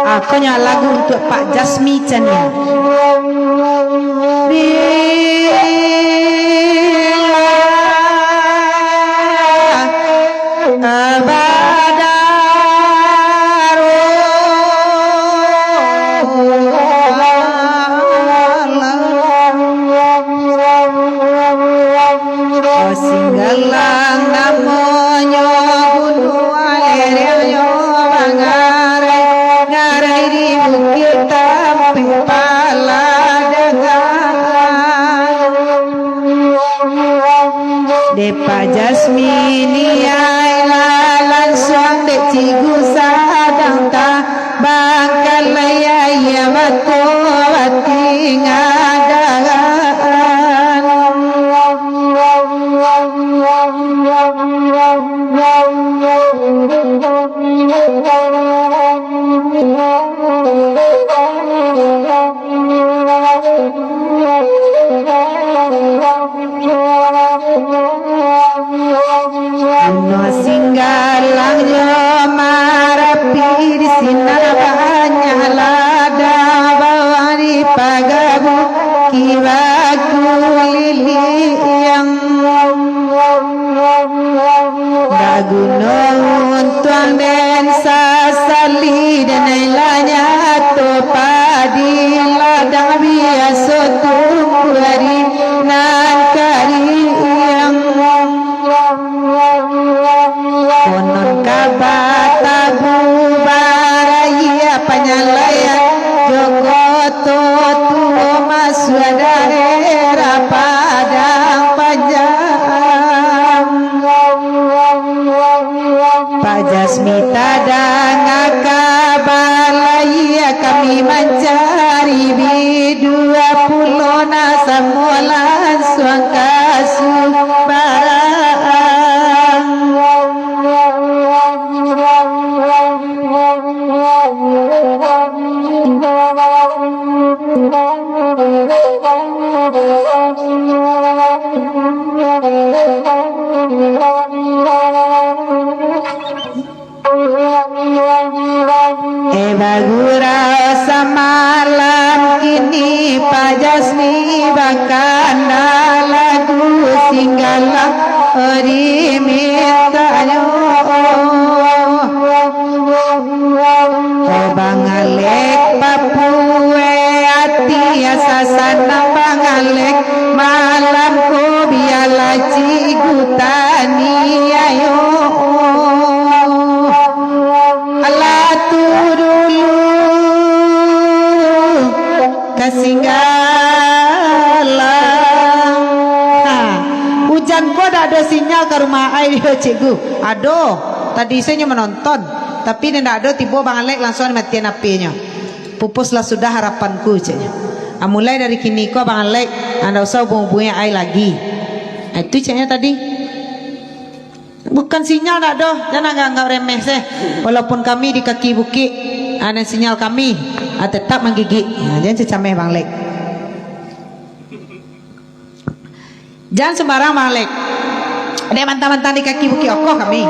Ah, ko nyo lagu untuk Pak Jasmi Chania. Bila abadaru Singgalang namonyo, gunuang lereng nyo bangarai, ngarai di bukik tampek paladangan. Dek Pak Jasmine ai lah lansuang dek Cigu sadang ta Bangkalai aia bato batinggalan. Buno Singgalang jo Marapi di sinan banyak ladang bawang di pagabu kibaku liliang. Ndak guno untuang den sasali, den nailanyo tu padi ladang biaso tumbuah di nan kariang. Konon kaba tabu baraya panyalaian, jo koto tuo masuak daerah Padang Panjang. Pak Jasmi tadanga kaba lai, kami mancari bidua pulo nan samo lansuang ka Sumbarang. Eh, bagurau samalam kini Pak Jasmi bakanda lagu Singgalang, oh, dimintanyo. Oh, Bang Alek, papue ati asa sanang Bang Alek, malam ko bialah Cigu taniayo. Alah tu dulu ka Singgalang. Ko dak ado sinyal ka rumah ai, yo, Cikgu. Ado. Tadi se nyo manonton. Tapi ndak ado, tibo Bang Alek, langsuang dimatian H P-nyo. Pupuslah sudah harapanku, ceknyo. Ah, mulai dari kini ko, Bang Alek, ah, ndak usah hubung-hubungi ai lagi. Ah, itu ceknyo tadi. Bukan sinyal ndak ado, jan anggap-anggap remeh se. Walaupun kami di kaki bukik, ah, nan sinyal kami, ah, tetap manggigik. Ah, jan cacameh, Bang Alek. Jan sumbarang, Bang Alek. Dek mantang-mantang di kaki bukik okoh kami.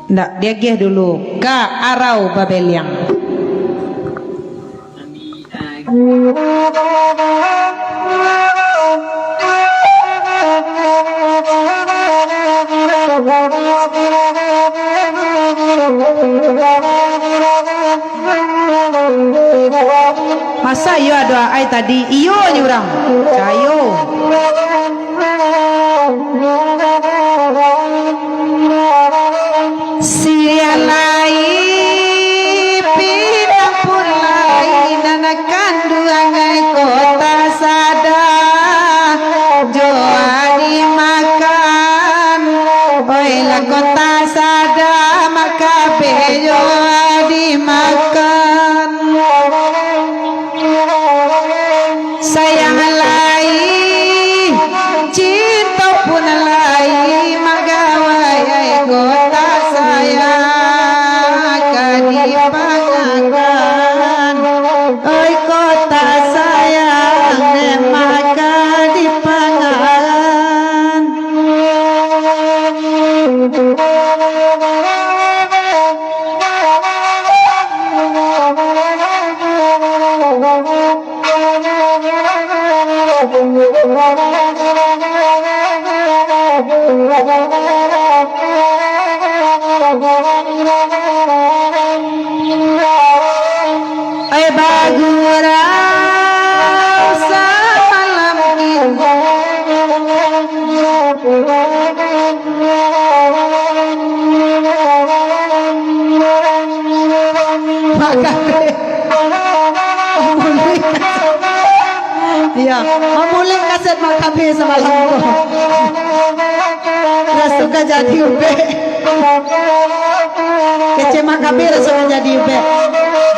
Ndak, diagiah dulu. Ka arau babeliang. Masa iyo ado ai tadi? Iyo nyo urang. Cayo. Siriah lai, pinang pun lai, nan kanduang ai kota sada, jo a dimakan. Oi lah kota sada, makabe jo a dimakan. Sayang lai, cinto pun lai, magawai ai kota sayang ka dipangakan. Oi kota sayang, maka dipangakan. Ai bagurau samalam kini. Makabe. Mamulek kaset. Iyo, mamulek kaset Makabe samalam ko. Raso ka jadi ubek. Kecek Makabe raso ka jadi ubek.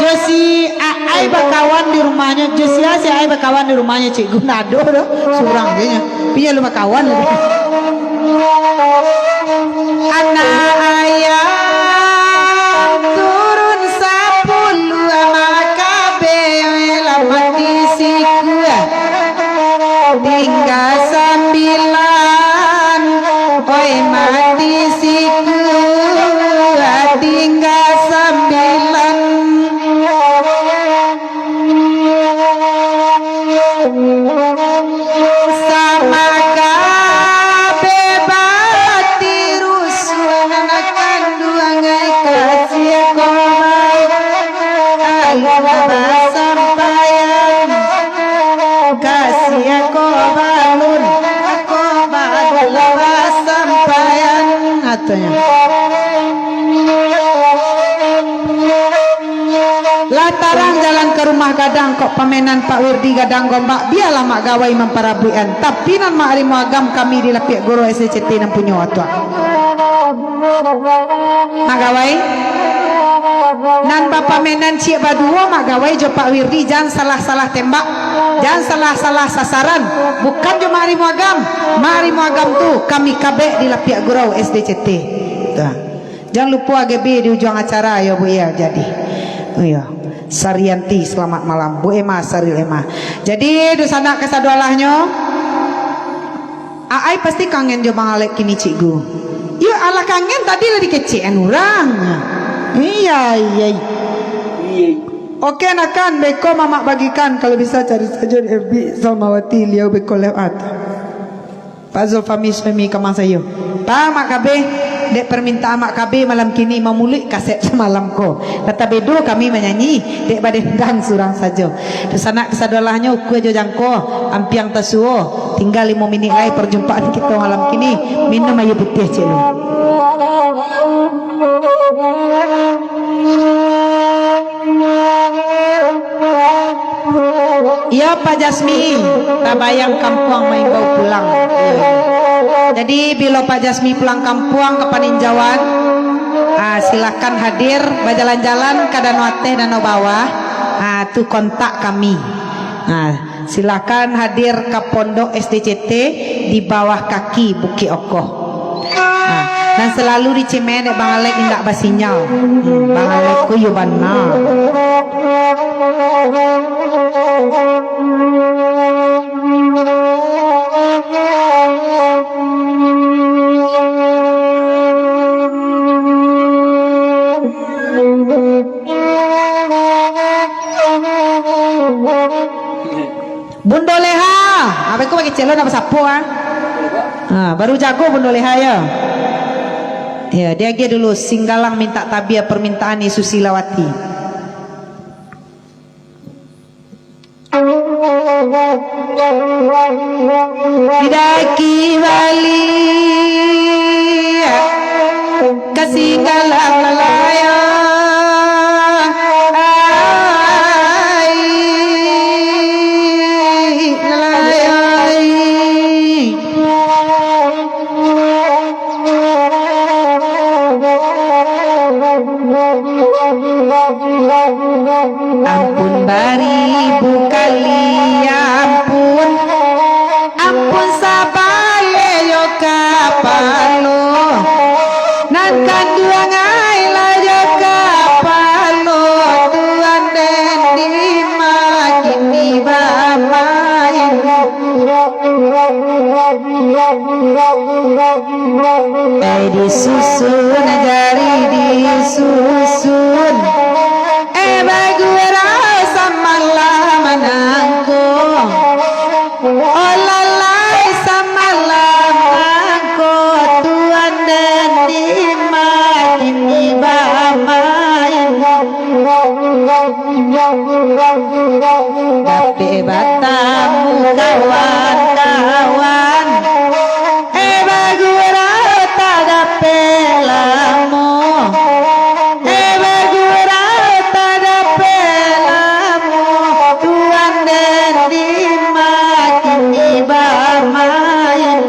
Jo si Aai bakawan di rumahnyo, jo sia si Aai bakawan di rumahnyo, Cikgu? Ndak ado doh, surang se nyo. Piyo lu bakawan? Anak ayam turun sapuluah, Makabe lah mati sikua. Tingga sambilan, oi mati sikua, tingga sambilan. Samakabe batirusuah, nan kanduang ai kasiah ko, alun lah basampaian. Kasiah ko balun, ko balun lah basampaian, katonyo. Lah tarang jalan ka rumah gadang, kok pamenan Pak Wirdi gadang gombak, bialah Mak Gawai mamparabuikan. Tapi nan Mak Rimo Agam kami di Lapiak Gurau S D C T nan punyo atuak. Mak Gawai, nan bapamenan ciek baduo Mak Gawai jo Pak Wirdi, jan salah-salah tembak, jan salah-salah sasaran. Bukan jo Mak Rimo Agam, Mak Rimo Agam tu kami kabek di Lapiak Gurau S D C T. Tuh. Jan lupo A G B di ujuang acara, yo, Bu, yo, jadi. Oh, iyo. Sarianti, selamat malam. Bu Emma, Saril Emma. Jadi, dunsanak kasadoalahnyo, Aai pasti kangen jo Bang Alek kini, Cikgu. Iyo, alah kangen, tadi lah dikecekan urang. Iya, iya. Oke, nakan, beko mamak bagikan. Kalau bisa, cari sajo di F B Salmawati Liau beko lewat. Pak Zulfami Suhaimi Kamang Sayuah. Pak Mak Kabe, dek permintaan Mak Kabe malam kini mamulek kaset samalam ko. Lah tabedo kami manyanyi, dek badendang surang sajo. Dunsanak kasadoalahnyo, ukua jo jangko, ampiang tasuo. Tingga limo minik lai parjumpaan kito malam kini. Minum aia putiah ciek lu. Iyo, Pak Jasmi, tabayang kampuang maimbau pulang. Iyo, iyo. Jadi, bilo Pak Jasmi pulang kampuang ka Paninjauan, ah, silakan hadir bajalan-jalan ka Danau Ateh, Danau Bawah. Ah, tu kontak kami. Ah, silakan hadir ka Pondok S D C T di bawah kaki Bukik Okoh. Ah, nan salalu dicemen dek Bang Alek indak basinyal. Hmm, Bang Alek ko iyo bana. Bundo Leha, apa ko bagi celon apa sapo, ah? Ha, baru jago Bundo Leha, yo. Yo, diagiah dulu Singgalang mintak tabiah permintaan Ni Susilawati. Didaki baliak ka Singgalang layang, ai, layang. Ampun baribu kali ampun, ampun sabaliak jo kapalo, nan kanduang ai lah jo kapalo, Tuan den di ma kini bamain. Eh, disusun jari disusun. Eh, bagurau samalam nangko. Oh lalai samalam nangko. Tuan den di ma kini bamain. Dapek batamu kawan-kawan, eh, bagurau tak dapek lamo, eh, bagurau tak dapek lamo, Tuan den di ma kini bamain.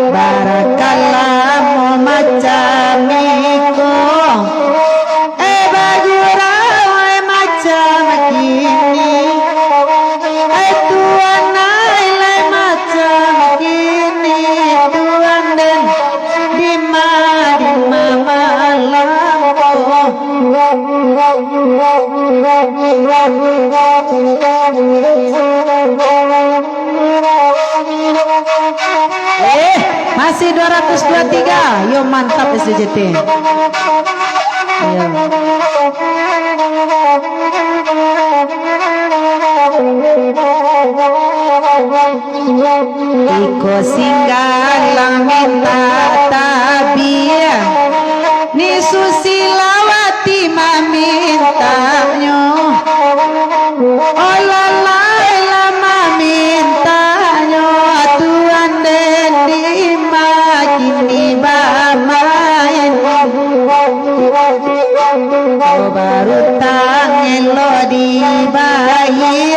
Barakalamo macam iko. Eh, bagurau, eh, macam kini. Eh, Tuan ai, lai macam kini. Tuan den di ma, di ma malam ko. Eh, masih dua ratus dua tiga. Yo, mantap S D C T. Yo. Iko Singgalang mintak tabiah, Ni Susilawati mamintaknyo. Oh lalai lah mamintaknyo, Tuan den di ma kini bamain. Oh, barutang elok dibayia.